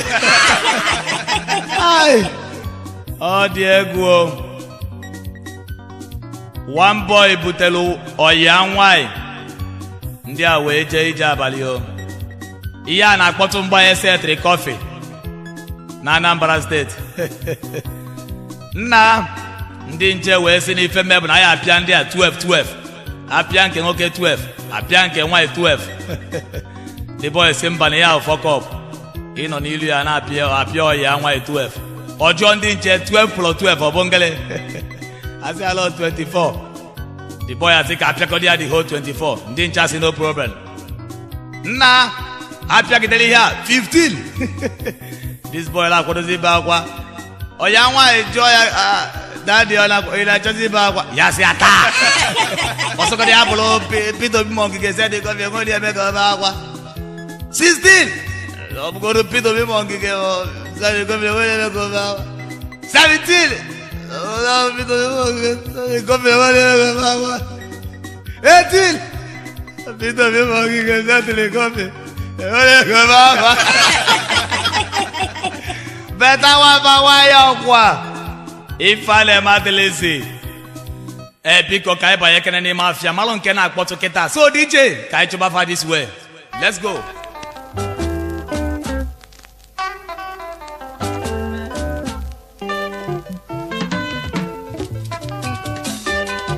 Speaker 2: Ọ dị egwu o. One boy butelu ọya nwanyị, ndị a wee jee ije abalị o. Ihe a na-akpọtụ mgbanye setịrị kọfị na Anambra steeti. Nna ndị nche wee sị n'ife mmebụ na ya apịa ndị a 12-12, apịa nke nwoke 12, apịa nke nwaanyị 12. The boy sị mba na ya ahụ fọkọp ịnọ n'ilu ya na-apịa apịa ọya nwaanyị 12. Ọjọọ ndị nche 12 plus 12 ọ bụ ngele asị ala 24. The boy asị ka apịakọdo ya the whole 24. Ndị nche asị no problem. Nna apịagidere ihe a 15. This boy na-akwadozi ibe akwa. Ọya nwaanyị jụọ ya, daddy ọ na-achọzi ibe akwa? Ya sị ata. Ọsọkọdị ya bụrụ Peter Obi ma Ngige sị dị kọfị enweghị eme ka ọ bee akwa. 16. Ọ bụgoro Peter Obi ma Ngige sị dị kọfị enweghị eme ka ọ bee akwa. 17. Peter Obi ma Ngige sị dị kọfị enweghị eme ka ọ bee akwa. 18. Peter Obi ma Ngige sị dị kọfị enweghị eme ka ọ bee akwa. Beta nwamba nwayọọ kwa ife madịlịzi. Ee, biko ka anyị banye kene n'ime afịa malụ nke na-akpọtụ kịta. So DJ ka anyị chụba fa this way. Let's go.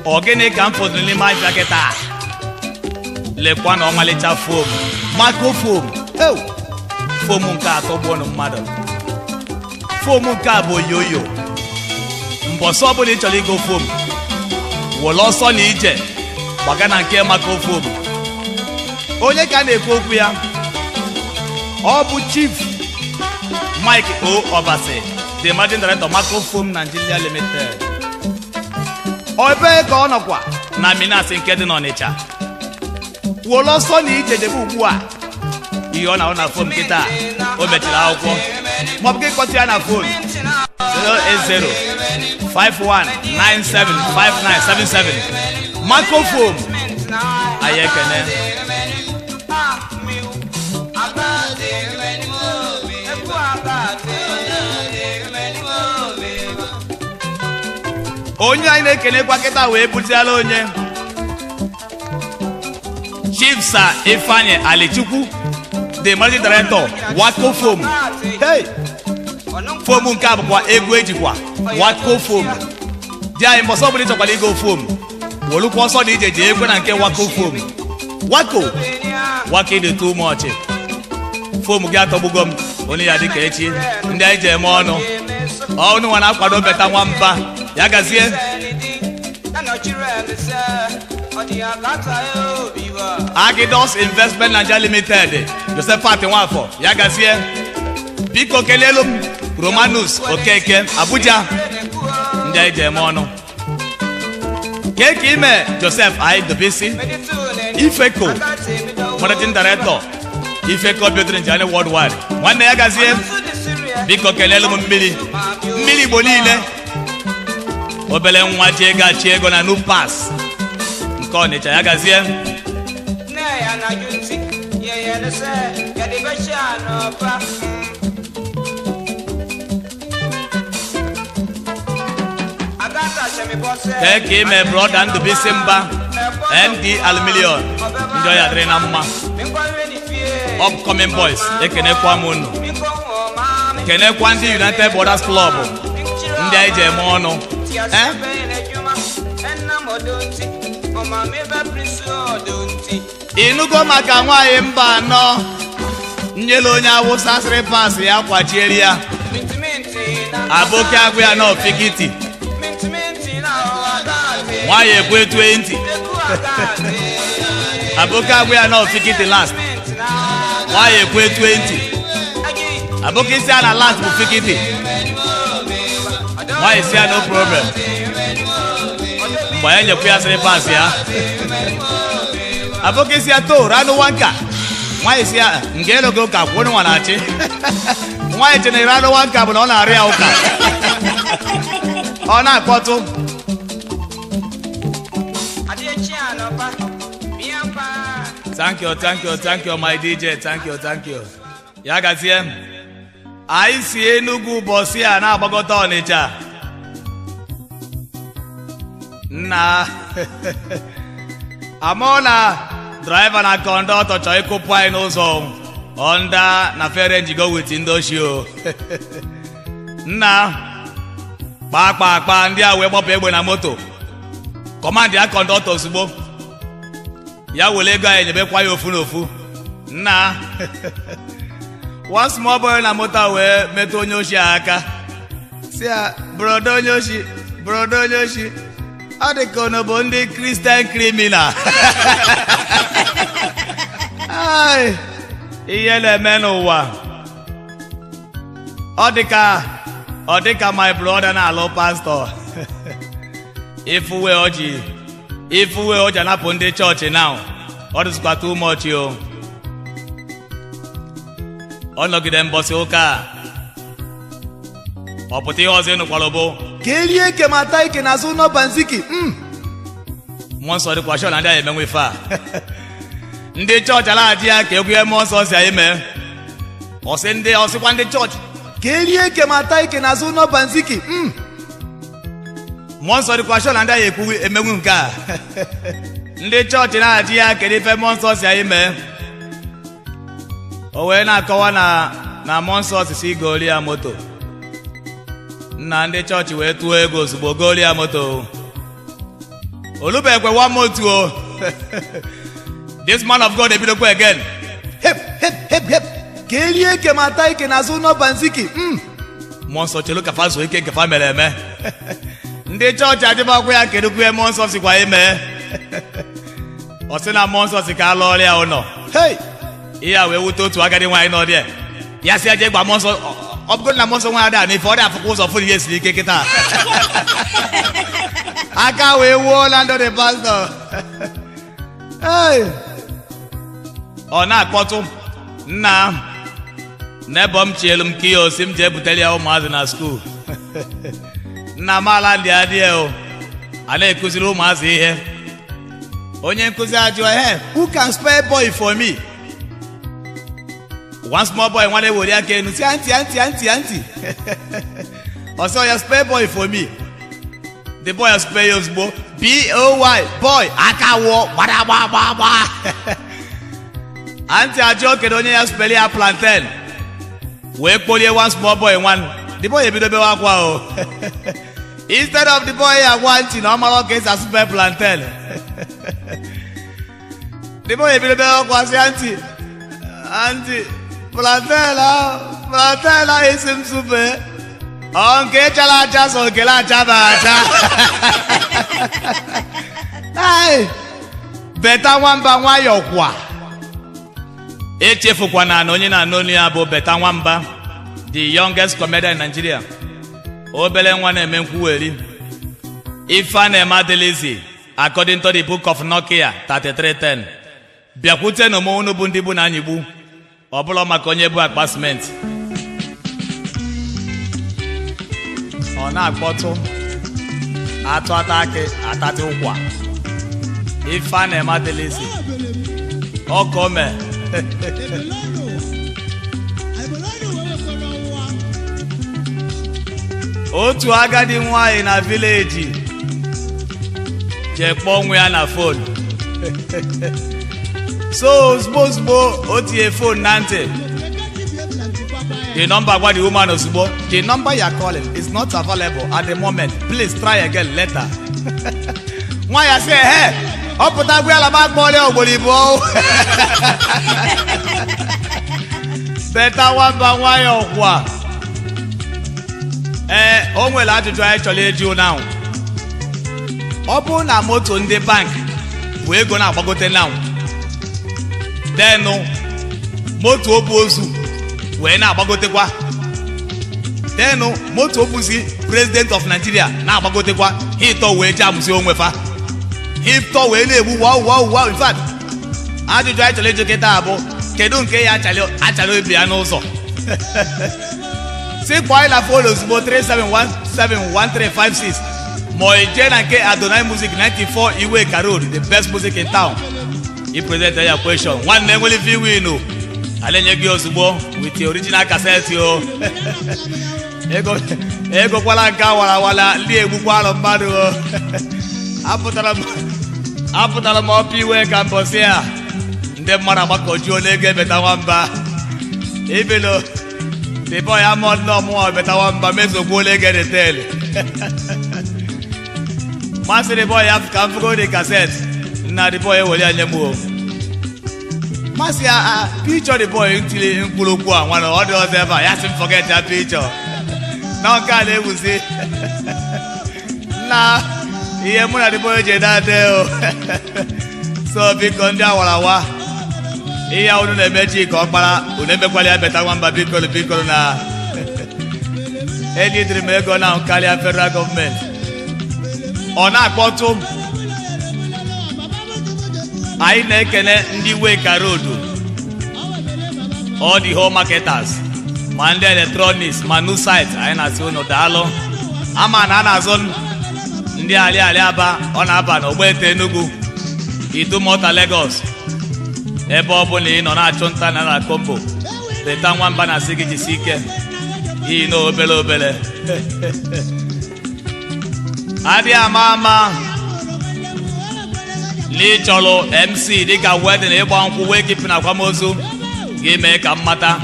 Speaker 2: Ọ gịnị ka m fọdụrụ n'ime afịa kịta? Lekwa na ọmalịcha fom, mako fom. Fom nke atọ gbuonụ mmadụ. Fom nke a bụ oyoyo. Mbọsọ ọbụla ị chọrọ igo fom, were ọsọ na ije gbaga na nke maka fom. Onye ka na-ekwu okwu ya? Ọ bụ Chief Mike O Obasi, the Managing Director Mako Foam Nigeria Limited. Ebee ka ọ nọkwa na Minas nke dị n'Ọnịcha. Were ọsọ na ije debe ugbu a. Ihe ọ na-ahụ na fom kịta, o mechiri akwụkwọ. Maọbụ gị kpọtụ ya na fon 08051975977. Mako Foam anyị ekene. Onye anyị na-ekenekwa kịta wee butiala onye Chief Sir Ifeanyi Alichukwu, the Managing Director Wako Foam. Hey! Foam nke a bụkwa egwu ejikwa Wako Foam. Di anyị mbọsọ ọbụla ịchọkwara igo foam, wolukwa ọsọ na ije jee ekwe na nke Wako Foam. Wako Wako dị too much. Foam gị atọgbugo m onye ya dịka echi. Ndị anyị ji eme ọnụ ọnụ nwa na-akwado beta nwamba ya gazie. Agidos Investment Nigeria Limited, Josephat Nwafọ ya gazie. Biko kelelu m Romanus Okeke Abuja, ndị anyị ji eme ọnụ. Keke ime Joseph I Dobisi Ifeko, Managing Director Ifeko Building Engineering Worldwide, nwanne ya gazie. Biko kelelu m mmiri mmiri Igbo niile. Obele nwa ji ego achị ego na New Pass nke Ọnịcha ya gazie. Kee ka ime brọda Ndụbụisi Mba, MD Aluminium, ndị ọya dịrị na mma. Upcoming boys ekenekwa m unu. Kenekwa ndị United Brothers Club, ndị anyị ji eme ọnụ. Ịnụgo maka nwaanyị mba anọ nyere onye awụsa sịrị pasị ya kwachiere ya aboki agwụ ya na ofikiti nwaanyị ekwe 20 aboki agwụ ya na ofikiti last nwaanyị ekwe 20 aboki si ya na last bụ fikiti nwaanyị si ya no problem mgbe ya nyekwu ya sịrị pasị ya aboki si ya to ranụ wanka nwaanyị si ya nke elogo ka kwụrụ nwa na-achị Nwaanyị chenere anụ nwa nka bụ na ọ na-arịa ya ụka. Ọ na-akpọtụ. Thank you, thank you, thank you, my DJ. Thank you, thank you. Ya gazie. Anyị si Enugu ụbọchị a na-agbagọta Ọnịcha. Nna amụ na driver na kọndọktọ chọrọ ịkụpụ anyị n'ụzọ onda na fere njigo wit ndị oshi o. Nna kpaa kpaa kpaa ndị a wee gbapụ egbe na moto. Kọmandị ya kọndọktọ ozugbo. Ya were ego anyị nyebekwa ya ofu n'ofu. Nna one small boy na moto wee metụ onye oshi aka. Si ya brodo onye oshi, brodo onye oshi. Ọ dị ka unu bụ ndị Christian criminal. Ai, ihe na-eme n'ụwa. Ọ dị ka my brother na-alụ pastọ. Ifuwe ọjị anapụ ndị chọọchị now. Ọ dịzikwa too much o. Ọ nọgide mbọsị ụka. Ọ pụta ihe ọzọ ịnụkwara bụ
Speaker 1: ka erie ike ma taa ike n'azụ ụlọ banziki.
Speaker 2: Mmụọ nsọ dịkwa shọ na ndị a emenwe ife a. Ndị chọọchị alaghachi ya ka egwu ihe mmụọ nsọ si anyị mee. Ọsịkwa ndị chọọchị
Speaker 1: ka erie ike ma taa ike n'azụ ụlọ banziki.
Speaker 2: Mmụọ nsọ dịkwa shọ na ndị a ekwu emenwu nke a. Ndị chọọchị na-achị ya kedu ife mmụọ nsọ si anyị mee. O wee na-akọwa na mmụọ nsọ sisi goli ya moto. Nna ndị chọọchị wee tụọ ego ozugbo goli ya moto. Olubekwe one moto o. This man of God ebidokwa again.
Speaker 1: Hep hep hep hep ka erie ike ma taa ike n'azụ ụlọ banziki.
Speaker 2: Mmụọ nsọ chelu ka fa zuo ike nke fa mere eme. Ndị chọọchị adịbakwa ya kedukwu mmụọ nsọ sikwa ime. Ọ sị na mmụọ nsọ si ka alụọrọ ya ụlọ.
Speaker 1: Hey!
Speaker 2: Ihe a wee wute otu agadi nwaanyị nọ dị ya si eje gba mmụọ nsọ. Ọ bụrụ na mmụọ nsọ nwaanyị ada n'ife ọ dị afụkwa ụzọ fụrụ ihe siri ike kịta. Aka wee wuo na ndụ dị pastọ.
Speaker 1: Hey!
Speaker 2: Ọ na-akpọtụ nna n'ebe m chielu m ka osi m jee butere ya ụmụazị na skuul. Nna m ala ndị adịghị o. A na-ekuziri ụmụazị ihe. Onye nkụzi ajụọ, hey, who can spell boy for me? One small boy nwa na-ewere aka enu si aunty aunty aunty aunty. Ọsọ ya spell boy for me. The boy spell ya ozugbo B-O-Y boy aka wụọ gbada gba gba gba. Aunty ajụọ kedu onye ya spell ya plantain. Wee kpolie one small boy nwan. The boy ebido bewe akwa o. Instead of the boy agwa aunty na ọ mara ka esi asụpe plantain. The boy ebido bewe akwa sị aunty aunty plantain ahụ esi m supe. Ọ nke chara acha so nke na-acha ba acha.
Speaker 1: Ai!
Speaker 2: Beta nwamba nwayọ kwa. Echefukwana na onye na-anụ olu ya bụ Beta Nwamba, the youngest comedian in Nigeria. Obele nwa na-eme nkwuweri. Ife a na-eme adịlizi according to the book of Nokia 3310. Bịakwutenụ m unu bụ ndị bụ na anyịgbu. Ọ bụla maka onye bụ akpa simenti. Ọ na-akpọtụ atụ ata akị atatị ụkwa. Ife a na-eme adịlizi. Ọkọ mee. Otu agadi nwanyị na vileji jee kpọọ nwa ya na fon. So ozugbo ozugbo o tinye fon na ntị. The number gwa the woman ozugbo. The number you are calling is not available at the moment. Please try again later. Nwa ya sị ehe ọ pụta gwa ya laba akpọrọ ya ugboro ibuo. Beta Nwamba nwayọ kwa. Ee, o nwere ajụjụ anyị chọrọ ịjụ now. Ọ bụrụ na moto ndị bank bụ ego na-agbagote now, denụ moto obu ozu wee na-agbagotekwa, denụ moto obuzi president of Nigeria na-agbagotekwa, ha ịtọ wee ji amụzi onwe fa, ha ịtọ wee na-egbu wow wow wow. In fact, ajụjụ anyị chọrọ ịjụ kịta bụ kedu nke ya achara obi ya n'ụzọ. Si kpọọ na phone ozugbo 37171356 ma ị jee na nke Adonai Music 94 Iweka Road, the best music in town. I present ya question. Nwanne nwere ife winu. A na-enye gị ozugbo with the original cassette o. Ego ego kwala nke awara ndị egbukwa alụ mmadụ o. Apụtara m ọpụ iwe ka mbọsị a ndị mmadụ agbakọjuo n'ego ebeta nwamba ibilo the boy amọ nne ọmụnwa beta nwamba mezokwuola ego retel masị the boy ya ka m fụgo the cassette nna the boy ewere ya nye m o. Masị ya picture the boy ntili mkpụrụ okwu a nwana ọ dị ọzọ ebe a ya sị m forget ya picture na nke a na-ewuzi na ihe mụ na the boy ji ede o. So biko ndị awarawa ihe unu na-emechi ka ọkpara unu emekwala ya beta nwamba bikolu bikolu na ejidiri m ego na karịa federal gọọmenti ọ na-akpọtụ. Anyị na-ekene ndị Iweka Road, all the home marketers, ma ndị electronics ma new site, anyị na-asị unu daalụ. Ama na a na-azụ ndị ali ali aba ọ na-aba na Ogbete Enugu, Idumota Lagos, ebe ọ bụla ị nọ na-achụ nta na na kombo beta nwamba na-asị gị jisi ike iyi na obere obere adịghị ama ama na ị chọrọ MC dịka wedding, ịgba nkwụ, wake keeping na akwamozu gị mee ka m mata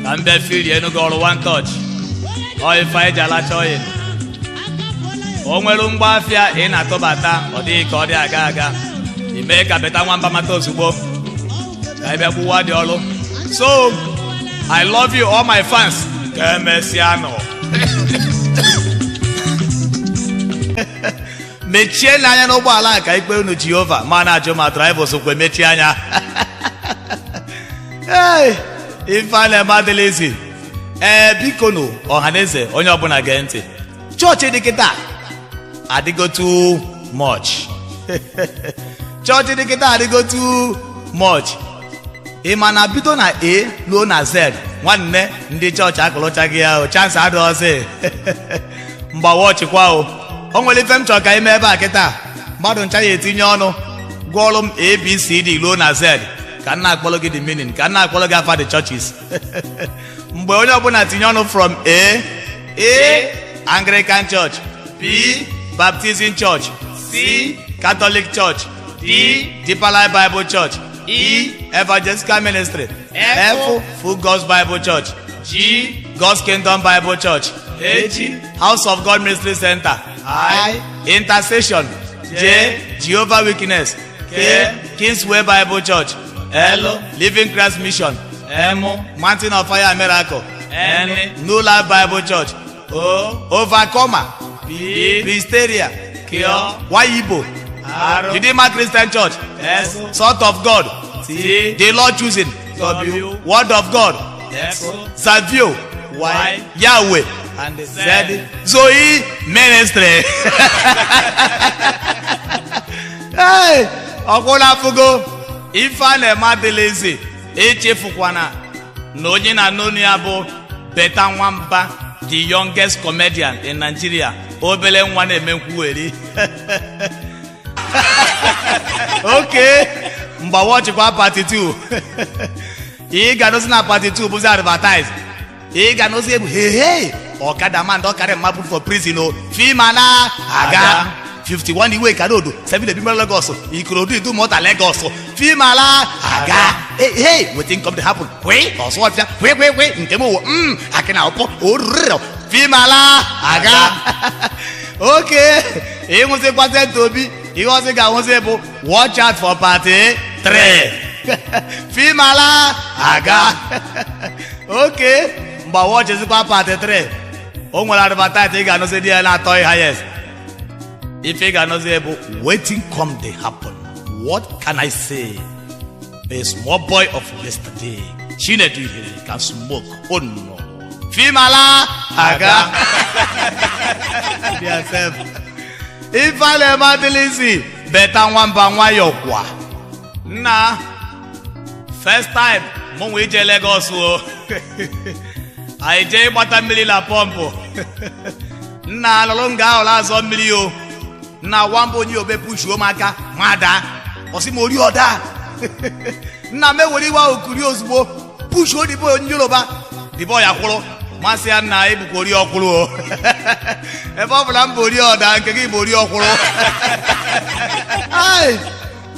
Speaker 2: ka m bịa fili Enugu ọrụ one touch. Ọ ife anyị ji alacha oyi o nwere ngwa afịa ị na-atụbata ọ dịghị ka ọ dị aga aga ị mee ka beta nwamba mata ozugbo ka ị bịa gbuwa dị ọrụ. So I love you all my fans. Ka emesịa nụ. Mechie n'anya n'ụgbọala ka ikpe unu Jehova ma na-ajụ ma drivers kwe mechie anya. Ee, ife a na-eme adịla izi. Ee, biko nụ ọhaneze onye ọbụla gee ntị. Chọọchị dị kịta adịgo too much. Chọọchị dị kịta adịgo too much. Ị ma na bido na A ruo na Z nwanne ndị chọọchị akụlụchaghị ya o, chance adịghịzị. Mgbawa ọchịkwa o. O nwere ife m chọrọ ka ime ebe a kịta mmadụ ncha ya etinye ọnụ gụọlụ m A B C D ruo na Z ka m na-akpọrọ gị the meaning, ka m na-akpọrọ gị afa the churches. Mgbe onye ọbụla tinye ọnụ from A, A Anglican Church, B Baptism Church, C Catholic Church, D Deeper Life Bible Church, E Evangelical Ministry, F Full Gospel Bible Church, G God's Kingdom Bible Church, H House of God Ministry Center, I Intercession, J Jehovah Witness, K Kingsway Bible Church, L Living Christ Mission, M Mountain of Fire Miracle, N New Life Bible Church, O Overcomer, P Hysteria, Q Y Igbo, R Redeemer Christian Church, S Salt of God, T The Lord Choosing, W Word of God, X Savio, Y Yahweh, and Z Zoe Ministry. Hey, ọkwụla afụgo ife a na-eme adịla ezi. Echefukwana na onye na-anụ ya bụ Beta Nwamba, the youngest comedian in Nigeria, obele nwa na-eme nkwugheri. Okay, mgbawa ọchịkwa part 2. Ị ga-anụzi na part 2 bụzi advertise. Ị ga-anụzi egwu hey hey ọkada man don carry mma put for prison o fima na aga 51 Iweka Road 7 Ebimere Lagos Ikorodu Idumota Lagos fima la aga. Hey hey wetin come dey happen kwe ọsọ ọfịa kwe kwe kwe nke m wo akị na ọpọ oriro fima la aga. Okay, ịnwụzikwa St. Obi ihe ọzọ ga-anwụzi bụ watch out for party 3. Fima la aga. Okay, mgbe watchzikwa party 3 o nwere advertise ị ga-anụzi dị ya na-atọ highest. Ife ị ga-anụzi bụ wetin come dey happen, what can I say, a small boy of yesterday Chinedu Ihere can smoke. Oh no, fima la aga. Ife a na-eme adịla isi. Beta Nwamba nwayọ kwa nna. First time mụ nwe ije Lagos o. Anyị jee ịgbata mmiri na pọmpụ. Nna alụrụ nga ahụ azọ mmiri o. Nna nwamba onye obe pushuo m aka ma daa. Ọ sị m ori ọda. Nna m ewere iwe ahụ kuri ozugbo pushuo the boy onye Yoruba. The boy akwụrụ. Masị ya nna ebukwa ori ọkwụrụ o. Ebe ọ bụla m bụ ori ọda nke gị bụ ori ọkwụrụ. Ai,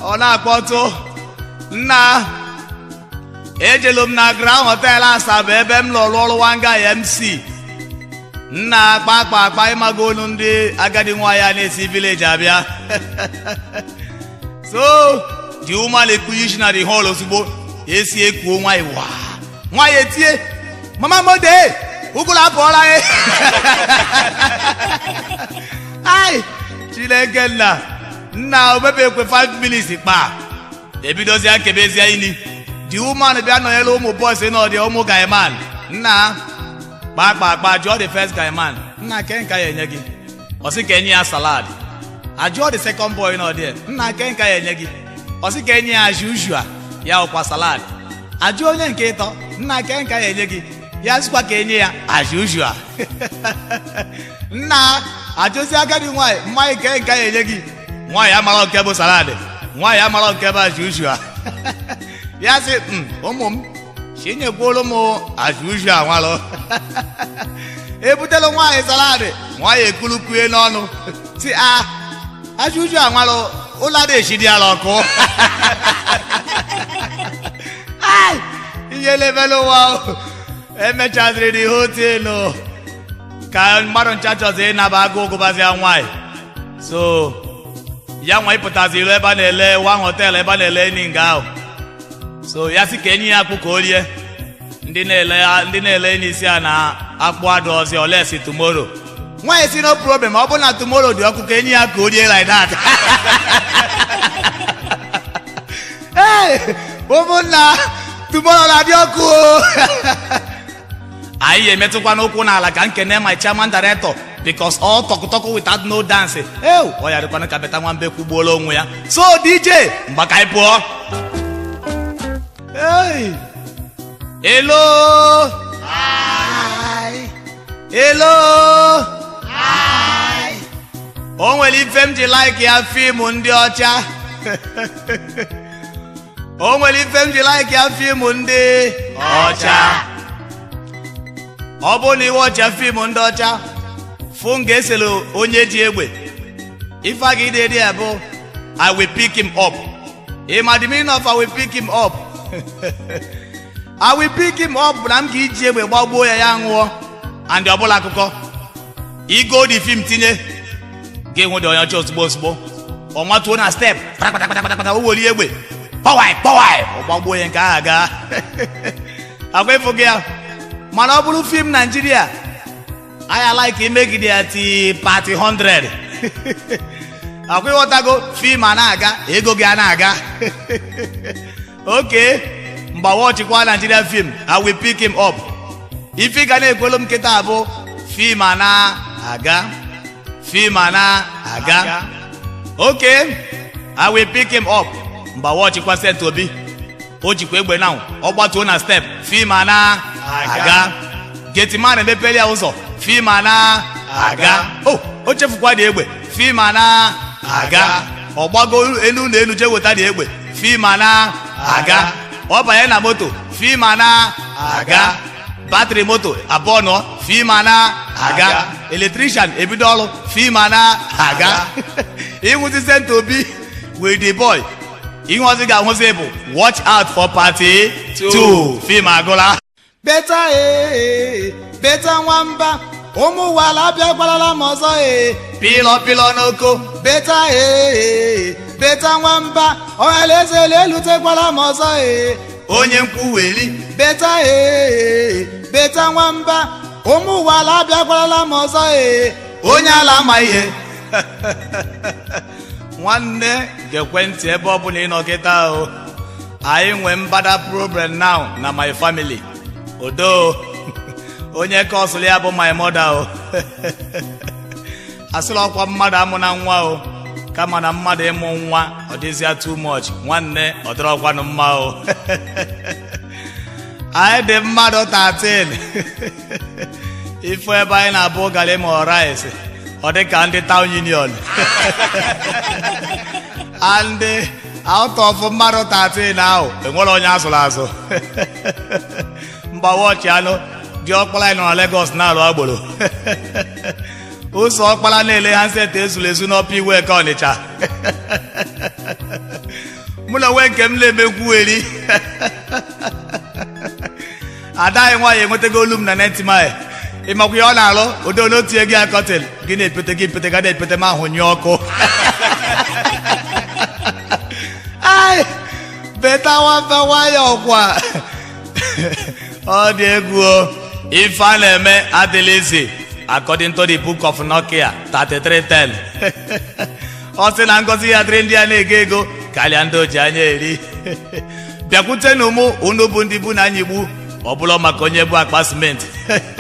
Speaker 2: ọ na-akpọtụ. Nna ejelu m na Grand Hotel Asaba ebe m lụrụ ọrụ Wanga MC. Nna akpa akpa akpa ịmago olu ndị agadi nwaanyị a na-esi village abịa. So the woman ekpunye isi na the hall ozugbo esi ekuo nwaanyị wa. Nwaanyị etie mama mode ụgụrụ apụọla ya. Ai, Chineke nna nna omebekwe 5 minutes kpa ebidozie kebezie ini. The woman bịa nọnyere ụmụ boys nọ dị ụmụ guyman. Nna kpa kpa kpa jụọ the first guyman, nna ke nka ya enye gị? Ọ sị ka enye ya salad. Ajụọ the second boy nọ dị, nna ke nka ya enye gị? Ọ sị ka enye ya as usual, ya ọkwa salad. Ajụọ onye nke ịtọ, nna ke nka ya enye gị? Ya sịkwa ka enye ya as usual. Nna ajụzi agadi nwaanyị, mmanya ke nka ya enye gị? Nwaanyị amara nke bụ salad, nwaanyị amara nke bụ as usual. Ya sị ụmụ m chinyekwuolu m as usual nwalụ. Ebutelu nwaanyị salad, nwaanyị ekulukue n'ọnụ si a as usual nwalụ ụlọ adị echi dị ala ọkụ. Ai, ihe lebelu ụwa emechaziri the hotel ka mmadụ ncha chọzi ịnaba agụ ụgụbazia nwaanyị. So ya nwa ịpụtazi ilu ebe a na-ele one hotel ebe a na-ele enyi nga ahụ. So ya sị ka enyi ya akpụ ka o rie. Ndị na-ele n'isi a na akpụ adụ ọzọ olesi tomorrow. Nwaanyị si no problem, ọ bụrụ na tomorrow dị ọkụ ka enyi ya ka o rie like that. Hey, ụmụnna, tomorrow na-adị ọkụ o. Anyị emetụkwa n'ụkwụ n'ala ka nkene my chairman director because all talk without no dance. Ew, ọ ya dịkwana ka Beta Nwambe kwugbuola onwe ya. So DJ, mgba ka anyị pụọ. Hey. Hello. Hi. Hello. Hi. O nwere ife m ji like ya fim ndị ọcha. O nwere ife m ji like ya fim ndị ọcha. Ọ bụrụ na iwe ọcha fim ndị ọcha, fụ nga eselu onye ji egbe. Ife a ga-ede ya bụ I will pick him up. Ịma the meaning of I will pick him up? I will pick him up na m ga-eji egbe gbagbuo ya ya nwụọ. And ọbụla akụkọ igo the film tinye ga-enwe dị onye ọcha ozugbo ozugbo. Ọ matuo na step kpatakpatakpata o were egbe pawai pawai ọ gbagbuo ya nke ahụ gaa. Agwa ịfụ gị ya. Mana ọ bụrụ film Naijiria anyị like imegide ya ti party 100. Akwa ịghọtago film a na-aga ego gị a na-aga. Okay, mgbawa ọchịkwa Nigeria film I will pick him up. Ife ga na-ekwelu m nkịta bụ film a na-aga, film a na-aga. Okay, I will pick him up. Mgbawa ọchịkwa Saint Obi o jikwa egbe na ọ gbatuo na step film a na-aga. Getiman emepere ya ụzọ film a na-aga. O chefukwa dị egbe film a na-aga. Ọ gbago elu na elu jee weta dị egbe film a na-aga. Ọ banye na moto film a na-aga. Batrị moto abụọ nọ film a na-aga. Electrician ebido ọrụ film a na-aga. Ịnwụzi Saint Obi with the boy. Ihe ọzọ ga-ahụzi bụ watch out for party 2. Film agụla.
Speaker 1: Beta ee, Beta Nwamba, ụmụ ụwa abịagwarala m ọzọ ee.
Speaker 2: Pịlọ pịlọ n'oko.
Speaker 1: Beta ee, Beta Nwamba, ọhalaeze elutekwala m ọzọ ee.
Speaker 2: Onye nkwuweli.
Speaker 1: Beta ee, Beta Nwamba, ụmụ ụwa abịagwarala m ọzọ ee.
Speaker 2: Onye ala ama ihe. Nwanne gekwe ntị ebe ọ bụla ị nọ kịta o. Anyị nwee mbada problem now na my family. Odo onye kọsụlụ ya bụ my mother o. Asịla ọkwa mmadụ amụ na nwa o, kama na mmadụ ịmụ nwa ọ dịzịa too much. Nwanne ọ dịrọkwanụ mma o. Anyị dị mmadụ 13. Ife ebe anyị na-abụ garị ma rice, ọ dị ka ndị town union. And out of mmadụ 13 ahụ, enwere onye azụrụ azụ. Mgbawa ọchị anụ dị ọkpara anyị nọ na Lagos na-alụ agboro. Ụzọ ọkpara na-ele ha nseta ezuru ezu n'ọpa iwe ka Ọnịcha. Mụ na onwe nke m na-emekwu eri. Ada anyị nwaanyị enwetago olu m na 90 mile. Ịmakwa ihe ọ na-alụ odo n'otu ego ya kọtịn gị na-epete gị pete ga na-epete ma ahụ nyụọ ọkụ. Ai, beta nwamba nwayọọ kwa. Ọ dị egwu o. Ife a na-eme adịla izi according to the book of Nokia 3310. Ọ sị na ngọzi ya dịrị ndị a na-ego ego karịa ndị oji anya eri. Bịakwutenụ mụ unu bụ ndị bụ na anyịgbu, ọ bụla maka onye bụ akpa simenti.